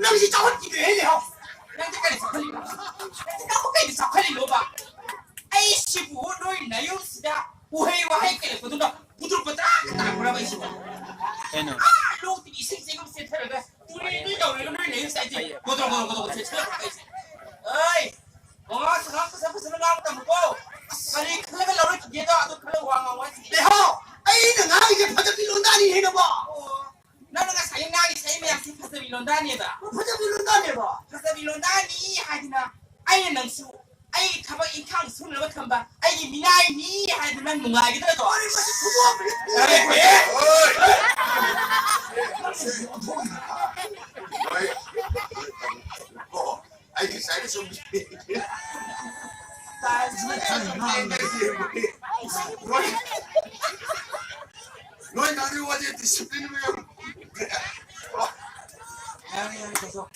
ꯅꯪꯁꯤ ꯆꯥꯎꯈꯠꯈꯤꯗ꯭ꯔꯦꯍꯦ, ꯂꯩꯍꯥꯎ꯫ ꯅꯪꯗꯤ ꯀꯔꯤ ꯆꯥꯎꯈꯠꯂꯤꯕ? ꯅꯪꯗꯤ ꯀꯔꯝꯕ ꯀꯩꯗ ꯆꯥꯎꯈꯠꯂꯤꯅꯣꯕ? ꯑꯩꯁꯤꯕꯨ ꯅꯣꯏ ꯅꯌꯨꯝꯁꯤꯗ ꯎꯍꯩ ꯋꯥꯍꯩ ꯀꯩꯔꯛꯄꯗꯨꯅ ꯄꯨꯗ꯭ꯔꯨꯞ ꯄꯗ꯭ꯔꯥ ꯇꯥꯔꯛꯄ꯭ꯔꯕ ꯑꯩꯁꯤꯕꯨ? ꯀꯩꯅꯣ? ꯑꯥ, ꯂꯣꯛꯇꯒꯤ ꯏꯁꯤꯡ ꯆꯦꯡꯒꯨꯝ ꯆꯦꯟꯊꯔꯒ ꯇꯨꯔꯦꯟꯗ ꯌꯧꯔꯒ ꯅꯣꯏ ꯅꯌꯨꯝꯁꯤꯗ ꯑꯩꯁꯦ ꯒꯣꯗ꯭ꯔꯣ ꯒꯣꯗ꯭ꯔꯣ ꯒꯣꯗ꯭ꯔꯣ ꯆꯦꯟꯊꯔꯛꯄ ꯑꯩꯁꯦ꯫ ꯑꯩ ꯋꯥꯉꯥꯡ ꯁꯉꯥꯡ ꯐꯖ ꯐꯖꯅ ꯉꯥꯡꯕ ꯇꯝꯃꯨꯀꯣ꯫ ꯀꯔꯤ ꯈꯜꯂꯒ ꯂꯧꯔꯛꯈꯤꯒꯦꯗꯣ ꯑꯗꯨ ꯈꯜꯂꯒ ꯋꯥ ꯉꯥꯡꯉꯣ ꯍꯥꯏꯁꯤꯅꯤ꯫ ꯂꯩꯍꯥꯎ, ꯑꯩꯅ ꯉꯥꯡꯉꯤꯁꯦ ꯐꯖꯕꯤ ꯂꯣꯟꯗꯥꯅꯤ ꯍꯥꯏꯅꯕ꯫ ꯑꯣ, ꯅꯪꯅ ꯉꯁꯥꯏ ꯉꯥꯡꯉꯤꯁꯦ ꯑꯩ ꯃꯌꯥꯝꯁꯦ ꯐꯖꯕꯤ ꯂꯣꯟꯗꯥꯅꯦꯕ꯫ ꯐꯖꯕꯤ ꯂꯣꯟꯗꯥꯅꯦꯕ꯫ ꯐꯖꯕꯤ ꯂꯣꯟꯗꯥꯅꯤ ꯍꯥꯏꯗꯅ ꯑꯩꯅ ꯅꯪꯁꯨ ꯑꯩꯒꯤ ꯊꯕꯛ ꯏꯪꯈꯥꯡ ꯁꯨꯅꯕ ꯊꯝꯕ ꯑꯩꯒꯤ ꯃꯤꯅꯥꯏꯅꯤ ꯍꯥꯏꯗꯅ ꯅꯪ ꯅꯨꯡꯉꯥꯏꯒꯗ꯭ꯔꯗꯣ? ꯑꯩ ꯃꯁꯤ ꯈꯨꯗꯣꯝꯕꯤꯅꯤ꯫ ꯑꯦ, ꯑꯦ, ꯑꯣꯏ꯫ ꯑꯣꯏ꯫ ꯑꯣ, ꯑꯩ ꯉꯁꯥꯏꯅ ꯁꯨꯝ ꯅꯣꯏ, ꯅꯣꯏ ꯉꯥꯡꯅꯤꯡ ꯋꯥꯁꯦ discipline ꯑꯃ ꯌꯥꯎ-, ꯌꯥꯔꯦ, ꯌꯥꯔꯦ, ꯇꯥꯆꯧ꯫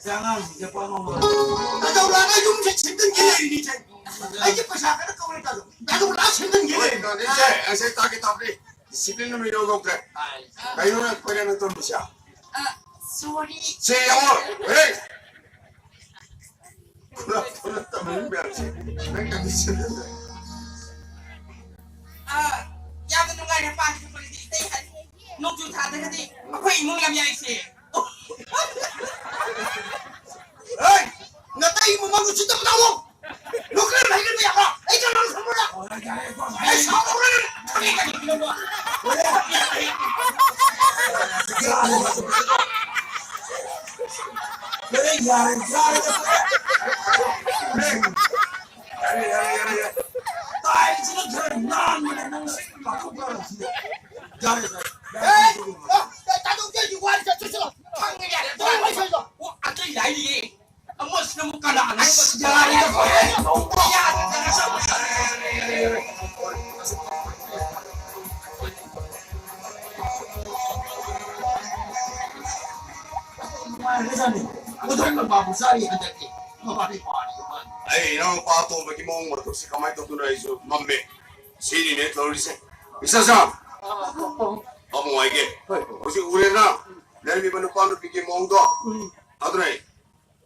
ꯁꯤ ꯑꯉꯥꯡꯁꯤꯡꯁꯦ ꯄꯪꯉ ꯃꯥꯜꯂꯦ꯫ ꯇꯥꯆꯧꯔꯥꯅ ꯌꯨꯝꯁꯦ ꯁꯦꯝꯖꯤꯟꯒꯦ ꯂꯩꯔꯤꯅꯤ, ꯏꯆꯦ꯫ ꯑꯩꯁꯦ ꯄꯩꯁꯥ ꯈꯔ ꯀꯧꯔꯦ, ꯇꯥꯆꯧ꯫ ꯇꯥꯆꯧꯔꯥ ꯁꯦꯝꯖꯤꯟꯒꯦ ꯍꯣꯏ, ꯂꯩꯔꯤꯅꯤ꯫ ꯏꯆꯦ, ꯑꯩꯁꯦ ꯇꯥꯛꯀꯦ ꯇꯥꯛꯄꯅꯤ꯫ Discipline ꯑꯃ ꯌꯥꯎꯗꯧꯗ꯭ꯔꯦ꯫ ꯀꯩꯅꯣ ꯅꯪ ꯀꯣꯏꯔꯦ ꯅꯪ ꯇꯧꯔꯝꯃꯤꯁꯦ? ꯑ, sorry꯫ ꯁꯦ, ꯌꯦꯡꯉꯣ꯫ ꯍꯦ! ꯈꯨꯔꯞ ꯈꯨꯔꯞ ꯇꯧꯔꯤ ꯃꯌꯥꯝꯁꯦ꯫ ꯅꯪ ꯀꯟꯗꯤꯁꯟꯗꯨꯗ꯫ ꯑ, ꯌꯥꯝꯅ ꯅꯨꯡꯉꯥꯏꯔꯦ ꯄꯥꯟꯊꯣꯛꯄꯒꯤꯗꯤ꯫ ꯏꯇꯩ ꯍꯥꯏ-, ꯅꯣꯡꯖꯨ ꯊꯥꯗꯒꯗꯤ ꯑꯩꯈꯣꯏ ꯏꯃꯨꯡ ꯌꯥꯝ ꯌꯥꯏꯁꯦ꯫ ꯍꯦ! ꯅꯇꯩ ꯃꯃꯥꯡ ꯎꯁꯤꯠꯇꯕ ꯇꯧꯅꯨ! ꯂꯣꯀꯦꯜ ꯍꯩꯒꯠꯄ ꯌꯥꯕ꯭ꯔꯣ? ꯑꯩ ꯀꯅꯥꯅꯣ ꯈꯪꯕ꯭ꯔꯥ? ꯑꯩ ꯁꯥꯎꯔꯛꯑꯣꯔꯥ? ꯌꯥꯔꯦ, ꯌꯥꯔꯦ, ꯌꯥꯔꯦ꯫ ꯌꯥꯔꯦ, ꯌꯥꯔꯦ, ꯌꯥꯔꯦ, ꯌꯥꯔꯦ꯫ ꯇꯥꯏ, ꯁꯤꯅ ꯈꯔ ꯉꯥꯡꯕꯅꯦ ꯅꯪ ꯁꯤ ꯂꯥꯊꯣꯛꯄ ꯌꯥꯔꯣꯏ ꯁꯤꯗꯤ꯫ ꯌꯥꯔꯦ, ꯌꯥꯔꯦ, ꯌꯥꯔꯦ꯫ ꯑꯦ, ꯑꯦ, ꯇꯥꯊꯣꯛꯀꯦ, ꯑꯩꯒꯤ ꯋꯥꯔꯤ ꯆꯠꯁꯤꯜꯂꯣ꯫ ꯈꯪꯉꯦ, ꯌꯥꯔꯦ, ꯑꯗꯨ ꯀꯔꯤ ꯋꯥꯔꯤ ꯁꯥꯏꯅꯣ? ꯑꯣ, ꯑꯇꯩ ꯂꯥꯏꯔꯤꯌꯦ꯫ ꯑꯃꯁꯤꯅ ꯑꯃꯨꯛ ꯀꯅꯥꯅꯣ? ꯑꯁ, ꯌꯥꯔꯦ, ꯌꯥꯔꯦ, ꯌꯥꯔꯦ, ꯌꯥꯔꯦ꯫ ꯅꯨꯡꯉꯥꯏꯈ꯭ꯔꯖꯥꯠꯅꯤ꯫ ꯃꯗꯨꯅ ꯃꯥꯕꯨ ꯆꯥꯔꯤ ꯍꯟꯗꯛꯇꯤ꯫ ꯃꯃꯥꯗꯤ ꯄꯥꯔꯤ ꯃꯥꯅꯤ꯫ ꯑꯩ ꯏꯅꯥꯎꯅꯨꯄꯥ ꯑꯇꯣꯝꯕꯒꯤ ꯃꯑꯣꯡ ꯃꯇꯧꯁꯤ ꯀꯃꯥꯏꯅ ꯇꯧꯗꯣꯏꯅꯣ ꯑꯩꯁꯨ ꯃꯝꯃꯦ꯫ ꯁꯤꯅꯤꯅꯦ ꯇꯧꯔꯤꯁꯦ꯫ ꯏꯆꯥꯆꯥ, ꯄꯥꯕꯨꯡ ꯍꯥꯏꯒꯦ꯫ ꯍꯣꯏ, ꯍꯣꯏ꯫ ꯍꯧꯖꯤꯛ ꯎꯔꯦꯗꯅ, ꯂꯩꯔꯝꯃꯤꯕ ꯅꯨꯄꯥ ꯅꯨꯄꯤꯒꯤ ꯃꯑꯣꯡꯗꯣ꯫ ꯎꯝ꯫ ꯑꯗꯨꯅ ꯑꯩ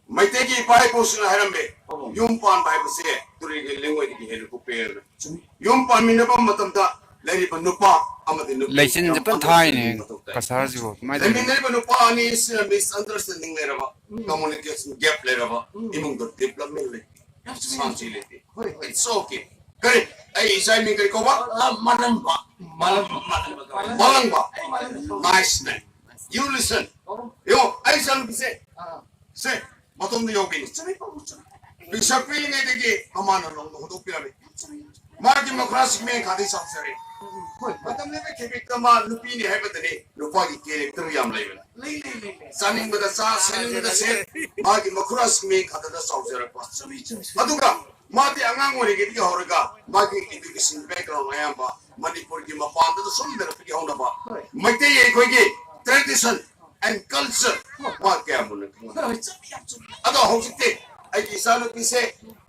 ꯃꯩꯇꯩꯒꯤ ꯏꯄꯥ ꯏꯄꯨꯁꯤꯡꯅ ꯍꯥꯏꯔꯝꯃꯦ, ꯑꯣ꯫ ꯌꯨꯝ ꯄꯥꯟꯕ ꯍꯥꯏꯕꯁꯦ ꯇꯨꯔꯦꯜꯒꯤ ꯂꯦꯡꯉꯣꯏꯗꯒꯤ ꯍꯦꯟꯅ ꯀꯨꯞꯄꯦꯅ꯫ ꯆꯨꯝꯃꯤ꯫ ꯌꯨꯝ ꯄꯥꯟꯃꯤꯟꯅꯕ ꯃꯇꯝꯗ ꯂꯩꯔꯤꯕ ꯅꯨꯄꯥ ꯑꯃꯗꯤ ꯅꯨꯄꯤ ꯂꯩꯆꯤꯟꯁꯦ ꯌꯥꯝ ꯐꯖꯅ ꯄꯟꯊꯥꯏꯅꯦ, ꯄꯨꯛꯅꯤꯡ ꯃꯊꯧ ꯇꯥꯏ꯫ ꯀꯁꯥꯔꯁꯤꯕꯨ ꯀꯃꯥꯏꯅ ꯇꯧꯔꯤꯅꯣ? ꯂꯩꯃꯤꯟꯅꯔꯤꯕ ꯅꯨꯄꯥ ꯑꯅꯤꯁꯤꯅ misunderstanding ꯂꯩꯔꯕ, ꯎꯝ꯫ Communication gap ꯂꯩꯔꯕ, ꯎꯝ꯫ ꯏꯃꯨꯡꯗ development ꯂꯩꯇꯦ꯫ ꯌꯥꯝ ꯆꯨꯝꯃꯤ꯫ ꯁꯥꯟꯇꯤ ꯂꯩꯇꯦ꯫ ꯍꯣꯏ, ꯍꯣꯏ꯫ It's okay꯫ ꯀꯔꯤ? ꯑꯩ ꯏꯆꯥ ꯃꯤꯡ ꯀꯔꯤ ꯀꯧꯕ? ꯑ, ꯃꯥꯂꯪꯕ꯫ ꯃꯥꯂꯪꯕ, ꯃꯥꯂꯪꯕ ꯀꯧꯕ꯫ ꯃꯥꯂꯪꯕ꯫ ꯑꯩ ꯃꯥꯂꯪꯕ ꯀꯧꯕ꯫ Nice name꯫ You listen꯫ ꯑꯣ꯫ ꯌꯦꯡꯉꯣ, ꯑꯩ ꯏꯆꯥꯅꯨꯄꯤꯁꯦ꯫ ꯑꯥ꯫ ꯁꯦ, ꯃꯇꯣꯝꯗ ꯌꯥꯎꯕꯤꯅꯤ꯫ ꯆꯨꯝꯃꯤ, ꯄꯥꯕꯨꯡ, ꯆꯨꯝꯃꯤ꯫ ꯄꯤꯁꯛ ꯄꯤꯛꯂꯤꯉꯩꯗꯒꯤ ꯃꯃꯥꯅ ꯅꯣꯡꯃ ꯍꯧꯗꯣꯛꯄꯤꯔꯝꯃꯤ꯫ ꯆꯨꯝꯃꯤ꯫ ꯃꯥꯒꯤ ꯃꯈꯨꯔꯥꯁꯤꯡ ꯃꯦꯟ ꯈꯥꯗꯩ ꯆꯥꯎꯖꯔꯦ꯫ ꯎꯝ, ꯍꯣꯏ, ꯍꯣꯏ꯫ ꯃꯇꯝ ꯂꯦꯟꯕ ꯈꯦꯕꯤꯛꯇ ꯃꯥ ꯅꯨꯄꯤꯅꯤ ꯍꯥꯏꯕꯗꯅꯤ ꯅꯨꯄꯥꯒꯤ character ꯌꯥꯝ ꯂꯩꯕꯅꯤ꯫ ꯂꯩ, ꯂꯩ, ꯂꯩ, ꯂꯩ꯫ ꯆꯥꯅꯤꯡꯕꯗ ꯆꯥ, ꯁꯦꯠꯅꯤꯡꯕꯗ ꯁꯦꯠ, ꯃꯥꯒꯤ ꯃꯈꯨꯔꯥꯁꯤꯡ ꯃꯦꯟ ꯈꯥꯗꯅ ꯆꯥꯎꯖꯔꯛꯄ꯫ ꯆꯨꯝꯃꯤ, ꯆꯨꯝꯃꯤ, ꯆꯨꯝꯃꯤ꯫ ꯑꯗꯨꯒ ꯃꯥꯗꯤ ꯑꯉꯥꯡ ꯑꯣꯏꯔꯤꯉꯩꯗꯒꯤ ꯍꯧꯔꯒ ꯃꯥꯒꯤ education background ꯑꯌꯥꯝꯕ ꯃꯅꯤꯄꯨꯔꯒꯤ ꯃꯄꯥꯟꯗ ꯁꯨꯝ ꯂꯩꯔꯛꯄꯒꯤ ꯍꯧꯅꯕ ꯍꯣꯏ꯫ ꯃꯩꯇꯩ ꯑꯩꯈꯣꯏꯒꯤ tradition and culture ꯃꯥ ꯀꯌꯥ ꯃꯨꯟꯅ ꯈꯪꯉꯝꯗꯦ꯫ ꯍꯣꯏ, ꯆꯨꯝꯃꯤ, ꯌꯥꯝ ꯆꯨꯝꯃꯤ꯫ ꯑꯗꯣ ꯍꯧꯖꯤꯛꯇꯤ ꯑꯩꯒꯤ ꯏꯆꯥꯅꯨꯄꯤꯁꯦ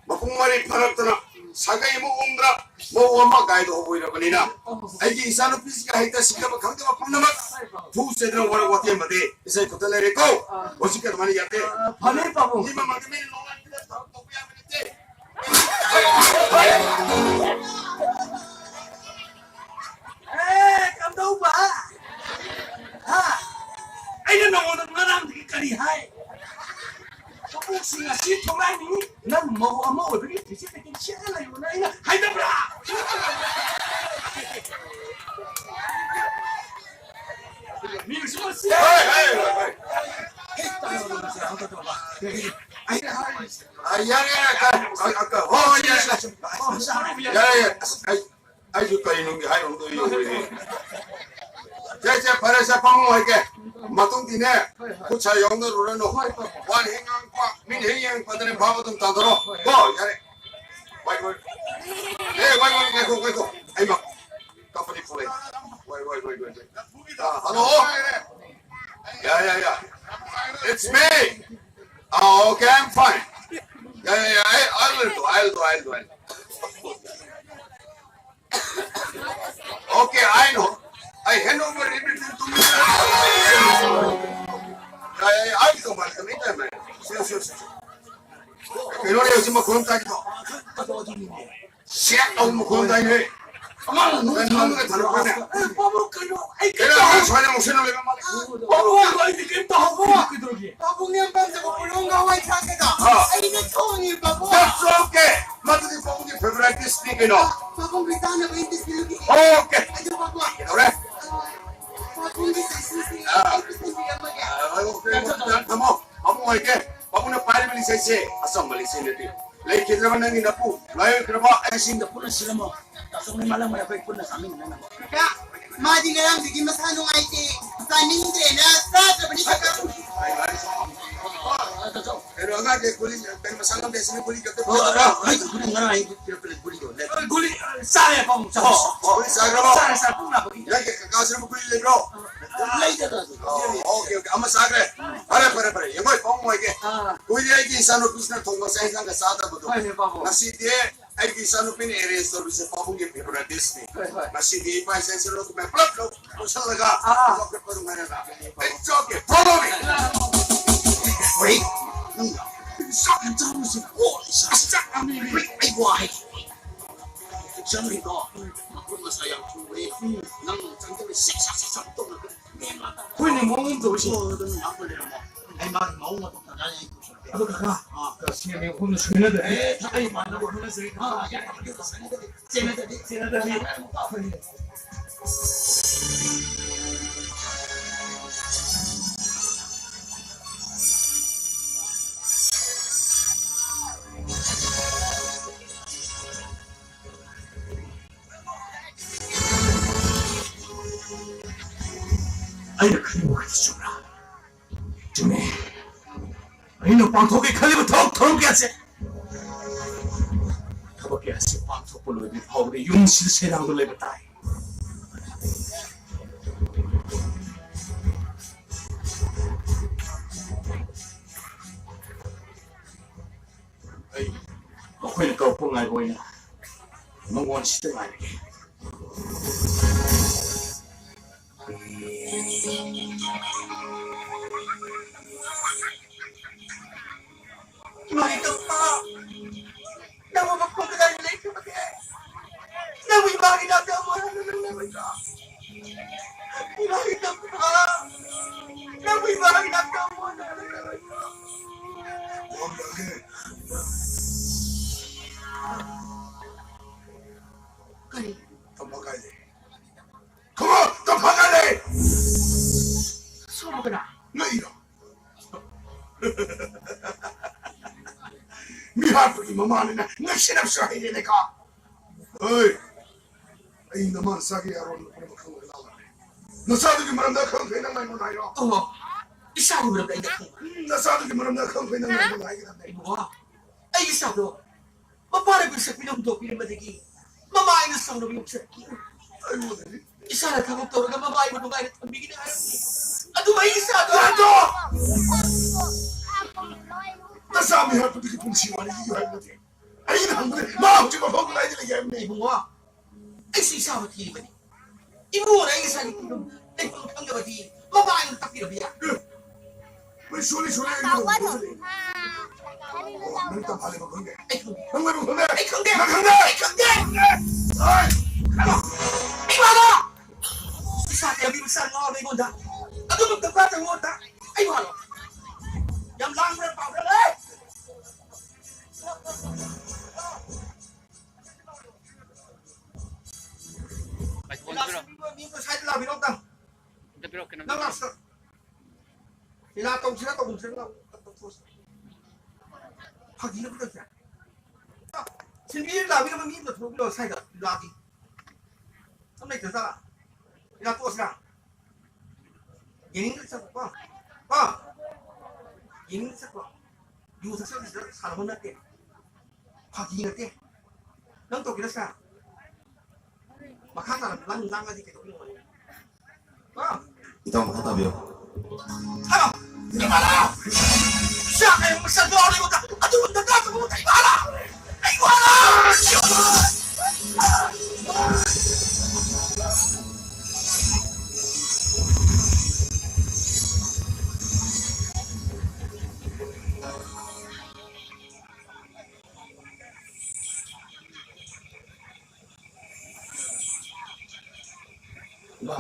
ꯃꯄꯨꯡ ꯃꯔꯩ ꯐꯥꯔꯛꯇꯅ ꯁꯥꯒꯩ ꯑꯃ ꯎꯡꯗ꯭ꯔ ꯃꯧ ꯑꯃ ꯀꯥꯏꯗꯣ ꯑꯣꯏꯔꯕꯅꯤꯅ ꯑꯩꯒꯤ ꯏꯆꯥꯅꯨꯄꯤꯁꯤꯒ ꯍꯩꯇ ꯁꯤꯡꯗꯕ ꯈꯪꯗꯕ ꯄꯨꯝꯅꯃꯛ ꯐꯨ ꯆꯩꯗꯅ ꯋꯥꯔꯛ ꯋꯥꯇꯦꯝꯕꯗꯤ ꯏꯁꯩ ꯈꯨꯠꯇ ꯂꯩꯔꯦꯀꯣ꯫ ꯍꯧꯖꯤꯛꯀꯤ ꯑꯗꯨꯃꯥꯏꯅ ꯌꯥꯗꯦ꯫ ꯑ, ꯐꯅꯤ, ꯄꯥꯕꯨꯡ꯫ ꯃꯤ ꯃꯃꯥꯡꯗ ꯃꯤꯅ ꯅꯣꯡꯉꯥꯟꯕꯗ ꯊꯕꯛ ꯇꯧꯕ ꯌꯥꯕ ꯅꯠꯇꯦ꯫ ꯑꯦ, ꯀꯝꯗꯧꯕ? ꯍꯥ? ꯑꯩꯅ ꯅꯉꯣꯟꯗ ꯉꯔꯥꯡꯗꯒꯤ ꯀꯔꯤ ꯍꯥꯏ? ꯃꯄꯣꯛꯁꯤꯡ ꯑꯁꯤ ꯊꯣꯛꯂꯛꯑꯅꯤ, ꯅꯪ ꯃꯧ ꯑꯃ ꯑꯣꯏꯕꯒꯤ ꯐꯤꯖꯦꯠ ꯂꯩꯇꯦꯡ ꯁꯦꯠꯂ ꯂꯩꯌꯣꯅ ꯑꯩꯅ ꯍꯥꯏꯗꯕ꯭ꯔꯥ? ꯃꯤꯅꯁꯨ ꯃꯁꯤ ꯍꯣꯏ, ꯍꯣꯏ, ꯍꯣꯏ, ꯍꯣꯏ꯫ ꯍꯦꯛ ꯇꯥꯔꯕ ꯃꯁꯤ ꯍꯧꯒꯠꯇꯧꯕ꯫ ꯑꯩꯅ ꯍꯥꯏꯔꯤꯁꯦ꯫ ꯑ, ꯌꯥꯔꯦ, ꯌꯥꯔꯦ, ꯀ-, ꯀ-, ꯀ-, ꯍꯣꯏ, ꯍꯣꯏ, ꯌꯥꯔꯦ, ꯌꯥꯔꯦ꯫ ꯌꯥꯔꯦ, ꯌꯥꯔꯦ꯫ ꯑꯁ, ꯑꯩ, ꯑꯩꯁꯨ ꯀꯔꯤꯅꯨꯡꯒꯤ ꯍꯥꯏꯔꯨꯝꯗꯣ ꯌꯧꯔꯦꯅꯦ꯫ ꯁꯦ, ꯁꯦ, ꯐꯔꯦ, ꯁꯦ, ꯄꯥꯕꯨꯡ ꯍꯣꯏꯒꯦ꯫ ꯃꯇꯨꯡꯗꯤꯅꯦ, ꯈꯨꯠ ꯁꯥ ꯌꯥꯎꯅꯔꯨꯔꯅꯨ꯫ ꯋꯥꯅ ꯍꯦꯛ ꯉꯥꯡꯉꯛꯄ, ꯃꯤꯅ ꯍꯦꯛ ꯌꯦꯡꯉꯛꯄꯗꯅꯦ, ꯚꯥꯕ ꯑꯗꯨꯝ ꯇꯥꯗꯔꯣ꯫ ꯀꯣ, ꯌꯥꯔꯦ꯫ ꯋꯥꯏ, ꯋꯥꯏ꯫ ꯑꯦ, ꯋꯥꯏ, ꯋꯥꯏ, ꯉꯥꯏꯈꯣ, ꯉꯥꯏꯈꯣ꯫ ꯑꯩꯃ ꯀꯝꯄꯅꯤ ꯐꯣꯟ ꯂꯩ꯫ ꯋꯥꯏ, ꯋꯥꯏ, ꯋꯥꯏ, ꯋꯥꯏ, ꯋꯥꯏ꯫ ꯑ, ꯍꯜꯂꯣ? ꯌꯥ, ꯌꯥ, ꯌꯥ꯫ It's me. Ah, okay, I'm fine. Yeah, yeah, yeah. I, I will do. I'll do. I'll do. I'll do. Okay, I know. I hand over everything to me. Yeah, yeah, yeah. I'll come. I'll come. Anytime, man. Sure, sure, sure. ꯀꯩꯅꯣꯅꯦ ꯍꯧꯖꯤꯛ ꯃꯈꯣꯟ ꯇꯥꯏꯗꯣ? Set ꯇꯧꯕ ꯃꯈꯣꯟ ꯇꯥꯏꯅꯦ꯫ ꯑꯉꯥꯡ ꯅꯪ ꯅꯪꯒ ꯊꯥꯔꯛꯄ꯭ꯔꯅꯦ? ꯑꯦ, ꯄꯥꯕꯨꯡ ꯀꯩꯅꯣ? ꯑꯩ ꯀꯩꯅꯣ ꯀꯩꯝ ꯑꯉꯥꯡ ꯇꯧꯍꯧ-, ꯁ꯭ꯋꯥꯏꯗ ꯉꯥꯎꯁꯤꯟꯅ ꯂꯩꯕ ꯃꯥꯜꯂꯦ? ꯄꯥꯕꯨꯡ ꯀꯩꯅꯣ? ꯑꯩꯗꯤ ꯀꯩꯝ ꯇꯧꯍꯧꯕ ꯀꯩꯗꯧꯔꯒꯦ? ꯄꯥꯕꯨꯡꯅ ꯌꯥꯝ ꯄꯥꯝꯖꯕ ꯄꯣꯔꯣꯝꯒ ꯍꯋꯥꯏ ꯊ꯭ꯔꯥꯛꯀꯗꯣ ꯑꯥ꯫ ꯑꯩꯅ ꯊꯣꯡꯉꯦ, ꯄꯥꯕꯨꯡ꯫ That's okay. ꯃꯗꯨꯗꯤ ꯄꯥꯕꯨꯡꯒꯤ favourite dish ꯅꯤ ꯀꯩꯅꯣ꯫ ꯄꯥꯕꯨꯡ ꯚꯤꯇꯥꯅ ꯚꯦꯟꯇꯤꯁ ꯄꯤꯔꯨꯒꯦ꯫ Okay. ꯑꯗꯨ ꯄꯥꯕꯨꯡ꯫ ꯀꯩꯗꯧꯔꯦ? ꯄꯥꯕꯨꯡꯒꯤ ꯁꯛꯁꯤꯁꯤ ꯑꯥ꯫ ꯑꯩ ꯄꯨꯁꯤꯟꯕꯤꯔꯝꯃꯒꯦ꯫ ꯑꯥ, okay, okay, ꯊꯝꯃꯣ꯫ ꯄꯥꯕꯨꯡ ꯑꯣꯏꯒꯦ꯫ ꯄꯥꯕꯨꯡꯅ ꯄꯥꯏꯔꯤꯕ ꯂꯤꯆꯩꯁꯦ ꯑꯆꯝꯕ ꯂꯤꯆꯩ ꯅꯠꯇꯦ꯫ ꯂꯩꯈꯤꯗ꯭ꯔꯕ ꯅꯪꯒꯤ ꯅꯄꯨ, ꯂꯥꯏꯑꯣꯏꯈ꯭ꯔꯕ ꯑꯍꯜꯁꯤꯡꯗ ꯄꯨꯟꯅ ꯁꯤꯜꯂꯝꯃꯣ꯫ ꯇꯥꯆꯧꯅ ꯃꯥꯂꯪ ꯑꯩꯈꯣꯏ ꯄꯨꯟꯅ ꯆꯥꯃꯤꯟꯅꯅꯕ꯫ ꯀꯀꯥ, ꯃꯥꯗꯤ ꯉꯔꯥꯡꯗꯒꯤ ꯃꯁꯥ ꯅꯨꯡꯉꯥꯏꯇꯦ, ꯆꯥꯅꯤꯡꯗ꯭ꯔꯦꯅ ꯆꯥꯗ꯭ꯔꯕꯅꯤ ꯀꯀꯥ꯫ ꯀꯩꯅꯣ ꯑꯉꯥꯡꯁꯦ ꯒꯨꯂꯤ, ꯀꯩꯅꯣ ꯃꯁꯥ ꯉꯝꯗꯦ ꯁꯤꯅ ꯒꯨꯂꯤ ꯀꯛꯇ ꯑ, ꯑ, ꯑꯩ ꯒꯨꯂꯤ ꯉꯔꯥꯡ ꯑꯩ ꯄꯤꯔꯛꯄꯅꯦ, ꯒꯨꯂꯤꯗꯣ ꯂꯩ꯫ ꯒꯨꯂꯤ, ꯑ, ꯆꯥꯔꯦ ꯄꯥꯕꯨꯡ, ꯆꯥꯔꯦ꯫ ꯑꯣ, ꯑꯣ, ꯒꯨꯂꯤ ꯆꯥꯈ꯭ꯔꯕꯣ? ꯆꯥꯔꯦ, ꯆꯥꯔꯦ, ꯄꯨꯛ ꯅꯥꯕꯒꯤ꯫ ꯅꯪꯒꯤ ꯀꯀꯥꯁꯤꯅ ꯒꯨꯂꯤ ꯂꯩꯕ꯭ꯔꯣ? ꯂꯩꯗ, ꯂꯩꯗ꯫ ꯑꯣ, okay, okay. ꯑꯃ ꯆꯥꯈ꯭ꯔꯦ꯫ ꯐꯔꯦ, ꯐꯔꯦ, ꯐꯔꯦ꯫ ꯌꯦꯡꯉꯣ, ꯄꯥꯕꯨꯡ ꯑꯣꯏꯒꯦ꯫ ꯑꯥ꯫ ꯀꯨꯏꯔꯦ ꯑꯩꯒꯤ ꯏꯆꯥꯅꯨꯄꯤꯁꯤꯅ ꯊꯣꯡꯕ ꯆꯥꯛ ꯏꯟꯁꯥꯡꯒ ꯆꯥꯗꯕꯗꯣ꯫ ꯍꯣꯏꯅꯦ, ꯄꯥꯕꯨꯡ꯫ ꯉꯁꯤꯗꯤ ꯑꯩꯒꯤ ꯏꯆꯥꯅꯨꯄꯤꯅ arrange ꯇꯧꯔꯤꯁꯦ ꯄꯥꯕꯨꯡꯒꯤ favourite dish ꯅꯤ꯫ ꯍꯣꯏ, ꯍꯣꯏ꯫ ꯉꯁꯤꯗꯤ ꯏꯄꯥ ꯏꯆꯥ ꯏꯆꯤꯜ ꯏꯅꯥꯎ ꯄꯨꯂꯞ ꯂꯧ-, ꯂꯧꯁꯜꯂꯒ ꯑꯥ, ꯑꯥ꯫ ꯆꯥꯎꯈꯠꯄ ꯅꯨꯡꯉꯥꯏꯅ ꯂꯥꯛꯀꯅꯤ꯫ It's okay, follow me. ꯍꯣꯏ, ꯅꯪ ꯆꯥꯛ ꯌꯥꯝ ꯆꯥꯔꯨꯁꯤ꯫ ꯑꯣ, ꯏꯁꯥ ꯆꯥꯛ ꯂꯥꯝꯃꯦ꯫ ꯍꯣꯏ, ꯑꯩ ꯋꯥ ꯍꯥꯏꯒꯦ꯫ ꯆꯪꯈ꯭ꯔꯤꯗꯣ ꯃꯈꯨꯠ ꯃꯁꯥ ꯌꯥꯝ ꯊꯨꯔꯦ꯫ ꯎꯝ꯫ ꯅꯪ ꯆꯪꯗꯕ ꯁꯤꯛ ꯁꯥꯛ ꯁꯤꯛ ꯁꯥꯛ ꯇꯧꯔꯒ ꯍꯣꯏꯅꯦ, ꯃꯑꯣꯡ ꯑꯃ ꯇꯧꯔꯤꯁꯤ꯫ ꯑꯗꯨꯝ ꯉꯥꯛꯄ ꯂꯩꯔꯝꯃꯣ꯫ ꯑꯩ ꯃꯥꯒꯤ ꯃꯑꯣꯡ ꯃꯇꯧ ꯇꯧꯔꯒ ꯑꯩ ꯄꯨꯁꯜꯂꯛꯀꯦ꯫ ꯑꯗꯣ ꯀꯀꯥ, ꯑꯥ꯫ ꯀꯛꯆꯤꯡꯒꯤ ꯃꯐꯝꯗ ꯁꯣꯏꯅꯗ꯭ꯔꯦ꯫ ꯑꯦ, ꯑꯩ ꯃꯥꯟꯅꯕ ꯍꯣꯠꯅꯖꯔꯤ꯫ ꯑꯥ, ꯌꯥꯏ, ꯌꯥꯏ, ꯌꯥꯏ, ꯁꯣꯏꯅꯗ꯭ꯔꯦ꯫ ꯆꯦꯟꯅꯗꯕꯤ, ꯆꯦꯟꯅꯗꯕꯤ꯫ ꯍꯣꯏꯅꯦ꯫ ꯑꯩꯅ ꯈꯜꯂꯤꯕ ꯋꯥꯈꯜꯁꯤ ꯆꯨꯝꯕ꯭ꯔꯥ? ꯆꯨꯝꯃꯦ꯫ ꯑꯩꯅ ꯄꯥꯡꯊꯣꯛꯀꯦ ꯈꯜꯂꯤꯕ ꯊꯕꯛ ꯊꯧꯔꯝ ꯀꯌꯥꯁꯦ, ꯊꯕꯛ ꯀꯌꯥꯁꯦ ꯄꯥꯡꯊꯣꯛꯄ ꯂꯣꯏꯗ꯭ꯔꯤ ꯐꯥꯎꯕꯗ ꯌꯨꯝꯁꯤꯗ ꯁꯦꯔꯥꯡꯗ ꯂꯩꯕ ꯇꯥꯏ꯫ ꯑꯩ ꯃꯈꯣꯏꯅ ꯀꯧꯔꯛꯄ ꯉꯥꯏꯕ ꯑꯣꯏꯅ ꯃꯉꯣꯟꯁꯤꯗ ꯉꯥꯏꯔꯒꯦ꯫ ꯏꯃꯥꯒꯤ ꯇꯝꯐꯥ, ꯅꯪꯕꯨ ꯃꯐꯝ ꯀꯗꯥꯏꯗ ꯂꯩꯈ꯭ꯔꯕꯒꯦ? ꯅꯪꯕꯨ ꯏꯃꯥꯒꯤ ꯅꯥꯛꯇ ꯑꯃꯨꯛ ꯍꯟꯅ ꯅꯪ ꯂꯩꯔꯣꯏꯗ꯭ꯔꯣ? ꯏꯃꯥꯒꯤ ꯇꯝꯐꯥ, ꯅꯪꯕꯨ ꯏꯃꯥꯒꯤ ꯅꯥꯛꯇ ꯑꯃꯨꯛ ꯍꯟꯅ ꯅꯪ ꯂꯩꯔꯣꯏꯗ꯭ꯔꯣ? ꯀꯔꯤ? ꯇꯝꯐꯥ ꯀꯥꯏ ꯂꯩ? ꯈꯨꯝꯃꯣ, ꯇꯝꯐꯥ ꯀꯥꯏ ꯂꯩ? ꯁꯣꯝꯕ ꯀꯅꯥ? ꯉꯛꯏꯔꯣ? ꯃꯤ ꯍꯥꯠꯄꯒꯤ ꯃꯃꯥꯅꯤꯅ ꯉꯛꯁꯤꯟꯅꯕꯁꯨ ꯍꯩꯔꯦꯅꯦꯀꯣ꯫ ꯍꯣꯏ, ꯑꯩ ꯅꯃꯥ ꯅꯆꯥꯒꯤ ꯑꯔꯣꯟꯕ ꯄꯨꯝꯅꯃꯛ ꯈꯪꯕ ꯂꯥꯛꯂꯦ꯫ ꯅꯆꯥꯗꯨꯒꯤ ꯃꯔꯝꯗ ꯑꯈꯪ ꯑꯈꯩ ꯅꯪ ꯑꯩꯉꯣꯟꯗ ꯍꯥꯏꯔꯣ꯫ ꯑꯣ, ꯏꯆꯥꯒꯤ ꯃꯔꯝꯗ ꯑꯩꯅ ꯈꯪꯕ꯫ ꯎꯝ, ꯅꯆꯥꯗꯨꯒꯤ ꯃꯔꯝꯗ ꯑꯈꯪ ꯑꯈꯩ ꯅꯪ ꯑꯩꯉꯣꯟꯗ ꯍꯥꯏꯒꯗꯕꯅꯦ꯫ ꯏꯕꯨꯡꯉꯣ, ꯑꯩꯒꯤ ꯏꯆꯥꯗꯣ ꯃꯄꯥꯅ ꯄꯤꯁꯛꯄꯤꯅ ꯍꯨꯟꯗꯣꯛꯄꯤꯔꯝꯕꯗꯒꯤ ꯃꯃꯥ ꯑꯩꯅ ꯁꯥꯎꯅꯕ ꯌꯣꯛꯆꯔꯛꯈꯤ꯫ ꯑꯩꯉꯣꯟꯗꯗꯤ ꯏꯆꯥꯅ ꯊꯕꯛ ꯇꯧꯔꯒ ꯃꯃꯥ ꯑꯩꯕꯨ ꯅꯨꯡꯉꯥꯏꯅ ꯊꯝꯕꯤꯒꯅꯤ ꯍꯥꯏꯔꯝꯃꯤ꯫ ꯑꯗꯨꯕꯨ ꯑꯩꯒꯤ ꯏꯆꯥꯗꯣ ꯌꯥꯗ꯭ꯔꯣ? ꯅꯆꯥ ꯃꯤ ꯍꯥꯠꯄꯗꯨꯒꯤ ꯄꯨꯟꯁꯤ ꯋꯥꯔꯤ ꯂꯤꯌꯨ ꯍꯥꯏꯕ ꯅꯠꯇꯦ꯫ ꯑꯩꯅ ꯍꯪꯕꯗ ꯃꯥ ꯍꯧꯖꯤꯛ ꯃꯐꯝ ꯀꯗꯥꯏꯗ ꯂꯩꯒꯦ ꯍꯥꯏꯕꯅꯦ꯫ ꯏꯕꯨꯡꯉꯣ, ꯑꯩꯁꯨ ꯏꯆꯥꯕꯨ ꯊꯤꯔꯤꯕꯅꯤ꯫ ꯏꯕꯨꯡꯉꯣꯅ ꯑꯩꯒꯤ ꯏꯆꯥꯒꯤ ꯐꯤꯕꯝ ꯂꯩꯐꯝ ꯈꯪꯗꯕꯗꯤ ꯃꯃꯥ ꯑꯩꯅ ꯇꯥꯛꯄꯤꯔꯕ ꯌꯥꯏ꯫ ꯑꯦ, ꯃꯣꯏ ꯁꯣꯔꯤ ꯁꯣꯔꯤ ꯑꯩ ꯂꯧꯕ ꯆꯠꯂꯤ꯫ ꯑꯣ, ꯅꯪ ꯇꯝꯐꯥ ꯂꯩꯐꯝ ꯈꯪꯗꯦ? ꯑꯩ ꯈꯪꯗꯦ꯫ ꯅꯪ ꯂꯩꯐꯝ ꯈꯪꯗꯦ? ꯑꯩ ꯈꯪꯗꯦ꯫ ꯅꯪ ꯈꯪꯗꯦ? ꯑꯩ ꯈꯪꯗꯦ꯫ ꯑꯩ! ꯏꯃꯥꯅ! ꯏꯁꯥ ꯀꯌꯥ ꯃꯤꯕ ꯁꯥ ꯉꯥꯎꯔꯦ ꯑꯩꯉꯣꯟꯗ꯫ ꯑꯗꯨꯒꯨꯝꯕ ꯗꯔꯀꯥꯔ ꯇꯥꯏ ꯑꯩꯉꯣꯟꯗ꯫ ꯑꯩ ꯋꯥꯔꯣ꯫ ꯌꯥꯝ ꯂꯥꯡꯕ꯭ꯔꯥ ꯄꯥꯎꯗ ꯂꯩ꯫ ꯃꯤ ꯑꯃ ꯁ꯭ꯋꯥꯏꯗ ꯂꯥꯛꯄꯤꯔꯣ ꯑꯝꯇ꯫ ꯑꯝꯇ ꯄꯤꯔꯛꯑꯣ, ꯀꯩꯅꯣꯝ ꯅꯪ ꯄꯤꯔꯛꯑꯣ꯫ ꯂꯥꯛꯁꯤꯗ꯫ ꯂꯤꯂꯥ ꯇꯧꯁꯤꯔꯥ ꯇꯧꯁꯤꯔꯥ ꯂꯥꯛꯑꯣ꯫ ꯐꯥꯒꯤ ꯅꯠꯇꯦ ꯇꯧꯁꯦ꯫ ꯁꯤꯟꯕꯤꯔ ꯂꯥꯛꯄꯤꯔꯝꯕ ꯃꯤ ꯑꯃ ꯊꯣꯛꯄꯤꯔꯣ ꯁ꯭ꯋꯥꯏꯗ ꯂꯤꯂꯥꯒꯤ꯫ ꯑꯝ ꯂꯩꯇ꯭ꯔꯖꯥꯠꯂꯥ? ꯂꯤꯂꯥ ꯇꯣꯛꯑꯁꯤꯔꯥ? ꯌꯦꯡꯅꯤꯡꯗ꯭ꯔ ꯆꯠꯄ ꯀꯣ? ꯀꯣ? ꯌꯦꯡꯅꯤꯡꯗ꯭ꯔ ꯆꯠꯄ? ꯌꯨ ꯊꯛꯆꯜꯂꯤꯁꯤꯗ ꯁꯥꯟꯅꯕ ꯅꯠꯇꯦ꯫ ꯐꯥꯒꯤ ꯅꯠꯇꯦ꯫ ꯅꯪ ꯇꯧꯒꯦꯔ ꯁꯥ? ꯃꯈꯥ ꯇꯥꯅ ꯂꯥꯡ-, ꯂꯥꯡꯉꯗꯤ ꯀꯩꯗꯧꯗꯣꯏꯅꯣ? ꯀꯣ? ꯏꯇꯥꯎ ꯃꯈꯥ ꯇꯥꯕꯤꯌꯨ꯫ ꯍꯥꯏꯔꯣ! ꯏꯃꯥ ꯂꯥꯛꯑꯣ! ꯆꯥꯛ ꯀꯩ ꯃꯁꯛ ꯌꯥꯎꯔꯤꯕ ꯀ-, ꯑꯗꯨꯒꯨꯝꯕ ꯗꯔꯀꯥꯔ ꯇꯥꯕ ꯃꯊꯧ ꯇꯥꯏ, ꯏꯃꯥ ꯂꯥꯛꯑꯣ! ꯑꯩ ꯋꯥ ꯂꯥꯛꯑꯣ! ꯏꯃꯥ!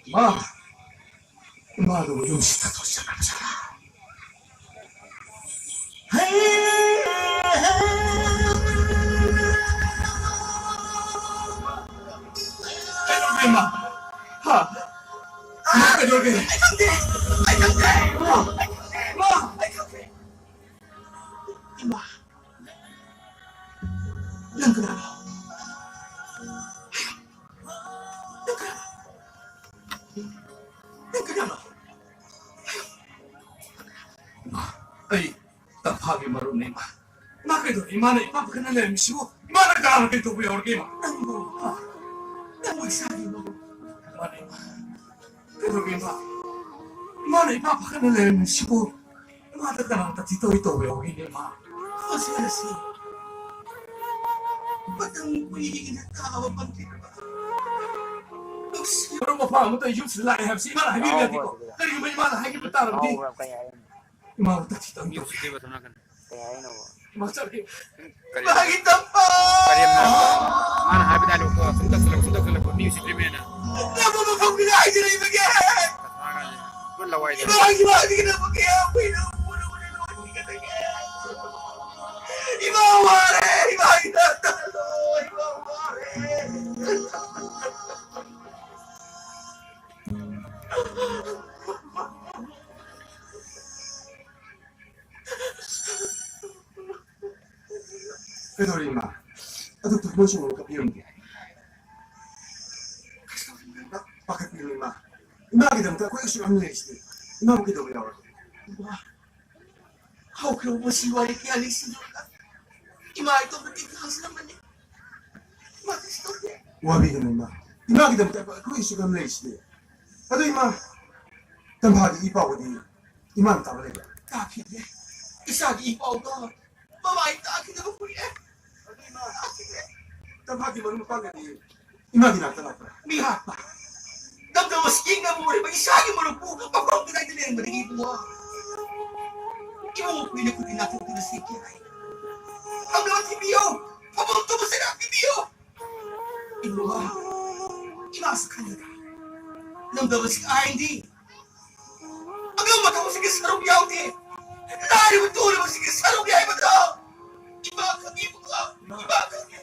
ꯏꯃꯥ! ꯏꯃꯥꯗꯨꯕꯨ ꯌꯨꯝꯁꯤꯗ ꯇꯣꯏꯁꯤꯟꯅꯕ ꯖꯥꯠꯂꯥ? ꯀꯩꯗꯧꯔꯒꯦ, ꯏꯃꯥ? ꯍꯥ? ꯏꯃꯥ, ꯀꯩꯗꯧꯔꯒꯦ? ꯑꯩ ꯈꯪꯗꯦ! ꯑꯩ ꯈꯪꯗꯦ! ꯏꯃꯥ! ꯏꯃꯥ! ꯑꯩ ꯈꯪꯗꯦ! ꯏꯃꯥ! ꯅꯪ ꯀꯅꯥꯅꯣ? ꯅꯪ ꯀꯅꯥꯅꯣ? ꯅꯪ ꯀꯅꯥꯅꯣ? ꯏꯃꯥ, ꯑꯩ ꯇꯝꯐꯥꯒꯤ ꯃꯔꯨꯞꯅꯦ, ꯏꯃꯥ꯫ ꯏꯃꯥ, ꯀꯩꯗꯧꯔꯦ? ꯏꯃꯥꯅ ꯏꯃꯥ ꯐꯒꯠꯅ ꯂꯩꯔꯝꯃꯤꯁꯤꯕꯨ? ꯏꯃꯥꯅ ꯀꯅꯥꯅ ꯀꯩ ꯇꯧꯕ ꯌꯥꯎꯔꯒꯦ, ꯏꯃꯥ? ꯅꯪꯕꯨ, ꯏꯃꯥ, ꯅꯪꯕꯨ ꯏꯁꯥꯒꯤ ꯃꯔꯨꯞ꯫ ꯃꯥꯅꯦ, ꯏꯃꯥ꯫ ꯀꯩꯗꯧꯔꯒꯦ, ꯏꯃꯥ? ꯏꯃꯥꯅ ꯏꯃꯥ ꯐꯒꯠꯅ ꯂꯩꯔꯝꯃꯤꯁꯤꯕꯨ? ꯏꯃꯥꯗ ꯀꯅꯥ ꯇꯥꯊꯤ ꯇꯧꯏ ꯇꯧꯕ ꯌꯥꯎꯒꯦꯅꯦ, ꯏꯃꯥ? ꯃꯁꯤ ꯑꯁꯤ ꯃꯇꯝ ꯀꯨꯏꯅ ꯇꯥꯕ ꯐꯪꯈꯤꯗꯕ ꯅꯨꯡꯁꯤ ꯃꯔꯨꯞ ꯃꯄꯥꯡ ꯑꯃꯠꯇ ꯌꯨꯝꯁꯤꯗ ꯂꯥꯛꯑꯦ ꯍꯥꯏꯕꯁꯤ ꯏꯃꯥꯅ ꯍꯥꯏꯕꯤꯕ ꯌꯥꯗꯦꯀꯣ? ꯀꯔꯤꯒꯨꯝꯕ ꯏꯃꯥꯅ ꯍꯥꯏꯈꯤꯕ ꯇꯥꯔꯕꯗꯤ ꯏꯃꯥꯕꯨ ꯇꯥꯊꯤ ꯇꯧꯏ ꯇꯧꯕ ꯌꯥꯎꯒꯦ꯫ ꯀꯩ ꯍꯥꯏꯅꯣꯕ? ꯃꯆꯧꯕꯤ꯫ ꯀꯔꯤ? ꯃꯥꯒꯤ ꯇꯝꯐꯥ! ꯀꯔꯤ ꯍꯥꯏꯕꯅꯣ? ꯃꯥꯅ ꯍꯥꯏꯕ dialogue-ꯇꯣ ꯁꯨꯝ ꯇꯧꯁꯤꯜꯂꯛ-, ꯁꯨꯝ ꯇꯧꯁꯤꯜꯂꯛꯄ ꯃꯤ ꯎꯁꯤꯠꯇ꯭ꯔꯤꯃꯦꯅ꯫ ꯅꯪꯕꯨ ꯃꯐꯝꯗꯨꯗ ꯍꯥꯏꯖꯔꯛꯏꯕꯒꯦ! ꯀꯊꯥꯒꯁꯦ ꯄꯨꯔꯥ ꯂꯋꯥꯏꯗ꯫ ꯏꯃꯥꯒꯤ ꯃꯥꯡꯒꯤꯗꯕ ꯀꯌꯥ ꯀꯨꯏꯅ ꯎꯔꯕꯅ ꯂꯣꯏꯈꯤꯒꯗꯒꯦ꯫ ꯏꯃꯥ ꯋꯥꯔꯦ! ꯏꯃꯥ ꯍꯤꯗꯥꯛ ꯇꯥꯍꯜꯂꯣ! ꯏꯃꯥ ꯋꯥꯔꯦ! ꯀꯩꯗꯧꯔꯦ, ꯏꯃꯥ? ꯑꯗꯨ ꯊꯃꯣꯏ ꯁꯦꯡꯅ ꯀꯞꯄꯤꯔꯝꯒꯦ꯫ ꯄꯥꯈꯠꯄꯤꯅꯨ, ꯏꯃꯥ꯫ ꯏꯃꯥ, ꯑꯩꯈꯣꯏꯒꯤꯁꯨ ꯌꯥꯝ ꯂꯩꯔꯤꯁꯤꯗꯤ꯫ ꯏꯃꯥꯕꯨ ꯀꯩꯗꯧꯕ ꯌꯥꯎꯔꯒꯦ? ꯏꯃꯥ, ꯍꯧꯈ꯭ꯔꯕ ꯃꯁꯤ ꯋꯥꯔꯤ ꯀꯌꯥ ꯅꯤꯡꯁꯤꯡꯂꯨꯔꯒ ꯏꯃꯥ ꯏꯇꯣꯝꯇ ꯇꯦꯛꯇ ꯍꯧꯖꯤꯜꯂꯝꯕꯅꯤ꯫ ꯏꯃꯥ ꯀꯩꯁꯨ ꯇꯧꯗꯦ꯫ ꯋꯥꯕꯤꯒꯅꯨ ꯏꯃꯥ꯫ ꯏꯃꯥꯒꯤꯗꯃꯛꯇ ꯑꯩꯈꯣꯏꯒꯤꯁꯨ ꯌꯥꯝ ꯂꯩꯔꯤꯁꯤꯗꯤ꯫ ꯑꯗꯣ ꯏꯃꯥ, ꯇꯝꯐꯥꯒꯤ ꯏ ꯄꯥꯎꯒꯗꯤ ꯏꯃꯥꯅ ꯇꯥꯕ ꯂꯩꯕ꯭ꯔꯥ? ꯇꯥꯈꯤꯗ꯭ꯔꯦ꯫ ꯏꯆꯥꯒꯤ ꯏ ꯄꯥꯎꯗꯣ ꯃꯃꯥꯏ ꯇꯥꯈꯤꯗꯕ ꯀꯨꯏꯔꯦ꯫ ꯑꯗꯨ ꯏꯃꯥ, ꯇꯥꯈꯤꯗ꯭ꯔꯦ꯫ ꯇꯝꯐꯥꯒꯤ ꯃꯔꯨꯞ ꯃꯄꯥꯡꯒꯗꯤ ꯏꯃꯥꯒꯤ ꯅꯥꯛꯇ ꯂꯥꯛꯄ꯭ꯔꯥ? ꯃꯤ ꯍꯥꯠꯄ꯫ ꯅꯝꯗꯕ ꯁꯤꯡꯅꯕ ꯑꯣꯏꯔꯤꯕ ꯏꯁꯥꯒꯤ ꯃꯔꯨꯞꯄꯨ ꯃꯐꯝ ꯀꯗꯥꯏꯗ ꯂꯩꯔꯝꯒꯗꯒꯦ ꯏꯕꯨꯡꯉꯣ? ꯏꯕꯨꯡꯉꯣ ꯀꯨꯏꯅ ꯀꯨꯏꯅ ꯅꯥꯊꯣꯛꯇꯨꯅ ꯁꯤꯈꯤ ꯍꯥꯏ꯫ ꯐꯝꯅꯕ ꯊꯤꯕꯤꯌꯨ꯫ ꯐꯝꯐꯝ ꯊꯣꯛꯄ ꯆꯩꯔꯥꯛ ꯄꯤꯕꯤꯌꯨ꯫ ꯏꯕꯨꯡꯉꯣ, ꯏꯃꯥꯁꯨ ꯈꯜꯂꯤꯗ꯫ ꯅꯝꯗꯕꯁꯤ ꯑꯥꯏꯟꯗꯤ ꯑꯉꯝꯕ ꯊꯕꯛꯁꯤꯒꯤ ꯁꯔꯨꯛ ꯌꯥꯎꯗꯦ꯫ ꯂꯥꯏꯔꯕ ꯇꯣꯜꯂꯕꯁꯤꯒꯤ ꯁꯔꯨꯛꯅꯤ ꯍꯥꯏꯕꯗꯣ ꯏꯃꯥ ꯈꯪꯉꯤꯕꯀꯣ, ꯏꯃꯥ ꯈꯪꯉꯤ꯫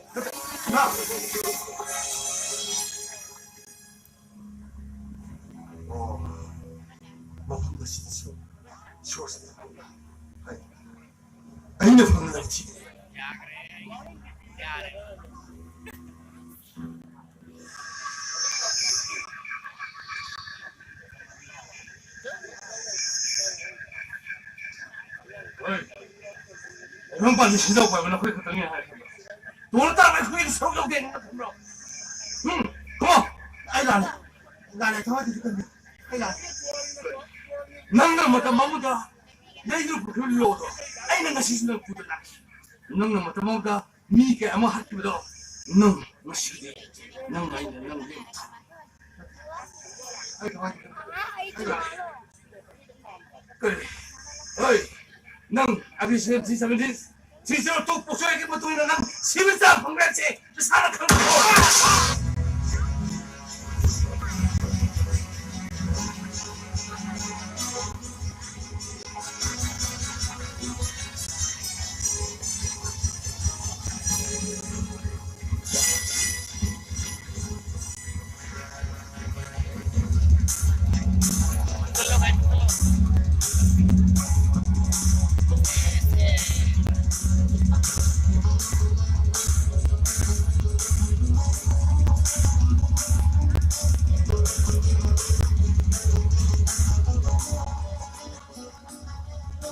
ꯏꯃꯥ! ꯑꯣ, ꯃꯐꯝ ꯑꯁꯤꯗꯁꯨ ꯁꯣꯔꯁ ꯂꯩꯕ꯭ꯔꯥ? ꯍꯥꯏ꯫ ꯑꯩꯅ ꯐꯪꯂꯕ ꯊꯤꯗꯦ꯫ ꯍꯣꯏ꯫ ꯅꯪ ꯄꯥꯜꯂꯤ ꯁꯤꯟꯖꯥꯎ ꯄꯥꯏꯕ ꯅꯈꯣꯏ ꯈꯛꯇꯪꯅꯤ ꯍꯥꯏ ꯈꯪꯕ꯭ꯔꯣ? ꯇꯣꯡꯅ ꯇꯥꯕ ꯑꯩꯈꯣꯏꯒꯤ ꯁꯔꯨꯛ ꯌꯥꯎꯗꯦ ꯅꯪꯅ ꯈꯪꯕ꯭ꯔꯣ? ꯎꯝ, ꯀꯣ? ꯑꯩ ꯂꯥꯜꯂꯦ꯫ ꯂꯥꯜꯂꯦ, ꯊꯋꯥꯏꯗꯨꯗꯤ ꯀꯟꯕꯤꯌꯨ꯫ ꯑꯩ ꯂꯥꯜꯂꯦ꯫ ꯅꯪꯅ ꯃꯇꯝ ꯑꯃꯗ ꯌꯩꯗꯨꯅ ꯄꯨꯈ꯭ꯔꯤꯕ ꯂꯣꯗꯣ ꯑꯩꯅ ꯉꯁꯤꯁꯨ ꯅꯪ ꯄꯨꯗꯅ ꯂꯥꯛꯈꯤ꯫ ꯅꯪꯅ ꯃꯇꯝ ꯑꯃꯗ ꯃꯤ ꯀꯌꯥ ꯑꯃ ꯍꯥꯠꯈꯤꯕꯗꯣ ꯅꯪ ꯉꯁꯤꯗꯤ ꯅꯪ ꯑꯩꯅ ꯅꯪ ꯂꯦꯝ ꯊꯥ-, ꯑꯩ ꯀꯃꯥꯏꯅ ꯀꯔꯤ? ꯍꯣꯏ, ꯅꯪ ꯑꯕꯤ ꯁꯦꯝ three seventy three zero two ꯄꯣꯛꯆꯔꯒꯤ ꯃꯇꯨꯡ ꯏꯟꯅ ꯅꯪ ꯁꯤꯕ ꯆꯥ ꯐꯪꯕ ꯍꯥꯏꯕꯁꯦ ꯅꯁꯥꯅ ꯈꯪꯕ꯭ꯔꯣ?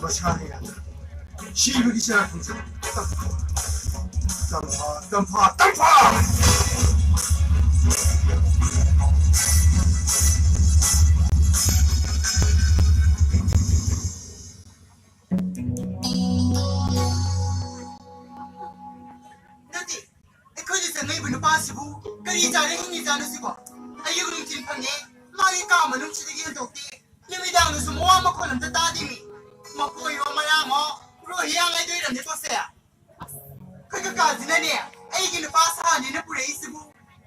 ꯃꯁꯥꯅ ꯌꯥꯗ꯭ꯔꯦ꯫ ꯁꯤꯕꯒꯤ ꯆꯔꯥ ꯈꯨꯟꯁꯨ ꯇꯝꯐꯥ, ꯇꯝꯐꯥ, ꯇꯝꯐꯥ! ꯅꯠꯇꯦ, ꯑꯩꯈꯣꯏꯗ ꯆꯪꯉꯛꯏꯕ ꯅꯨꯄꯥꯁꯤꯕꯨ ꯀꯔꯤ ꯆꯥꯔ ꯍꯤꯡꯉꯤꯖꯥꯠꯅꯣ ꯁꯤꯕꯣ? ꯑꯌꯨꯛ ꯅꯨꯡꯊꯤꯜ ꯐꯪꯉꯦ, ꯃꯥꯒꯤ ꯀꯥ ꯃꯅꯨꯡꯁꯤꯗꯒꯤ ꯍꯦꯟꯗꯣꯛꯇꯦ꯫ ꯅꯨꯃꯤꯗꯥꯡꯗꯁꯨ ꯃꯋꯥ ꯃꯈꯣꯜ ꯑꯝꯇ ꯇꯥꯗꯦꯃꯤ꯫ ꯃꯀꯣꯏꯌꯣ ꯃꯔꯥꯡꯉꯣ ꯔꯣꯍꯤꯌꯥ ꯉꯥꯏꯗꯣꯏꯔꯝꯅꯤꯀꯣ ꯁꯦ꯫ ꯑꯩꯈꯣꯏ ꯀꯀꯥꯁꯤꯅꯅꯦ, ꯑꯩꯒꯤ ꯅꯨꯄꯥ ꯁꯥꯍꯥꯅꯦꯅ ꯄꯨꯔꯛꯏꯁꯤꯕꯨ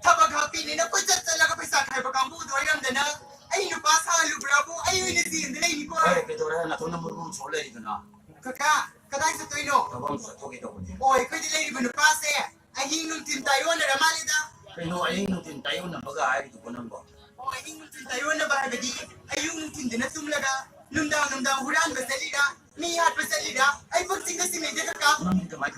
ꯊꯕꯛ ꯍꯥꯞꯄꯤꯅꯦꯅ ꯀꯣꯏꯆꯠ ꯆꯠꯂꯒ ꯄꯩꯁꯥ ꯈꯥꯏꯕ ꯀꯥꯡꯕꯨꯗꯣ ꯑꯣꯏꯔꯝꯗꯅ ꯑꯩ ꯅꯨꯄꯥ ꯁꯥꯍꯜꯂꯨꯕ꯭ꯔꯥꯕꯨ ꯑꯩ ꯑꯣꯏꯅ ꯆꯦꯟꯗ ꯂꯩꯅꯤꯀꯣ꯫ ꯍꯣꯏ, ꯀꯩꯗꯧꯔꯦ? ꯅꯥꯇꯣꯟꯗ ꯃꯨꯔꯨ ꯃꯨꯔꯨ ꯁꯧ ꯂꯩꯔꯤꯗꯨꯅ? ꯀꯀꯥ, ꯀꯗꯥꯏ ꯆꯠꯇꯣꯏꯅꯣ? ꯊꯕꯛ ꯑꯃ ꯆꯠꯊꯣꯛꯀꯦ ꯇꯧꯕꯅꯦ꯫ ꯑꯣ, ꯑꯩꯈꯣꯏꯗꯤ ꯂꯩꯔꯤꯕ ꯅꯨꯄꯥꯁꯦ ꯑꯍꯤꯡ ꯅꯨꯡꯊꯤꯜ ꯇꯥꯏꯌꯣꯟꯅꯔ ꯃꯥꯜꯂꯤꯗ꯫ ꯀꯩꯅꯣ ꯑꯍꯤꯡ ꯅꯨꯡꯊꯤꯜ ꯇꯥꯏꯌꯣꯟꯅꯕꯒ ꯍꯥꯏꯔꯤꯗꯨꯕꯣ ꯅꯪꯕꯣ? ꯑꯣ, ꯑꯍꯤꯡ ꯅꯨꯡꯊꯤꯜ ꯇꯥꯏꯌꯣꯟꯅꯕ ꯍꯥꯏꯕꯗꯤ ꯑꯌꯨꯛ ꯅꯨꯡꯊꯤꯜꯗꯅ ꯇꯨꯝꯂꯒ ꯅꯨꯡꯗꯥꯡ ꯅꯨꯡꯗꯥꯡ ꯍꯨꯔꯥꯟꯕ ꯆꯠꯂꯤꯔꯥ, ꯃꯤ ꯍꯥꯠꯄ ꯆꯠꯂꯤꯔꯥ, ꯑꯩ ꯄꯪꯆꯤꯡꯗ ꯆꯤꯡꯅꯩꯗ ꯀꯀꯥ꯫ ꯅꯪꯗꯤ ꯀꯃꯥꯏ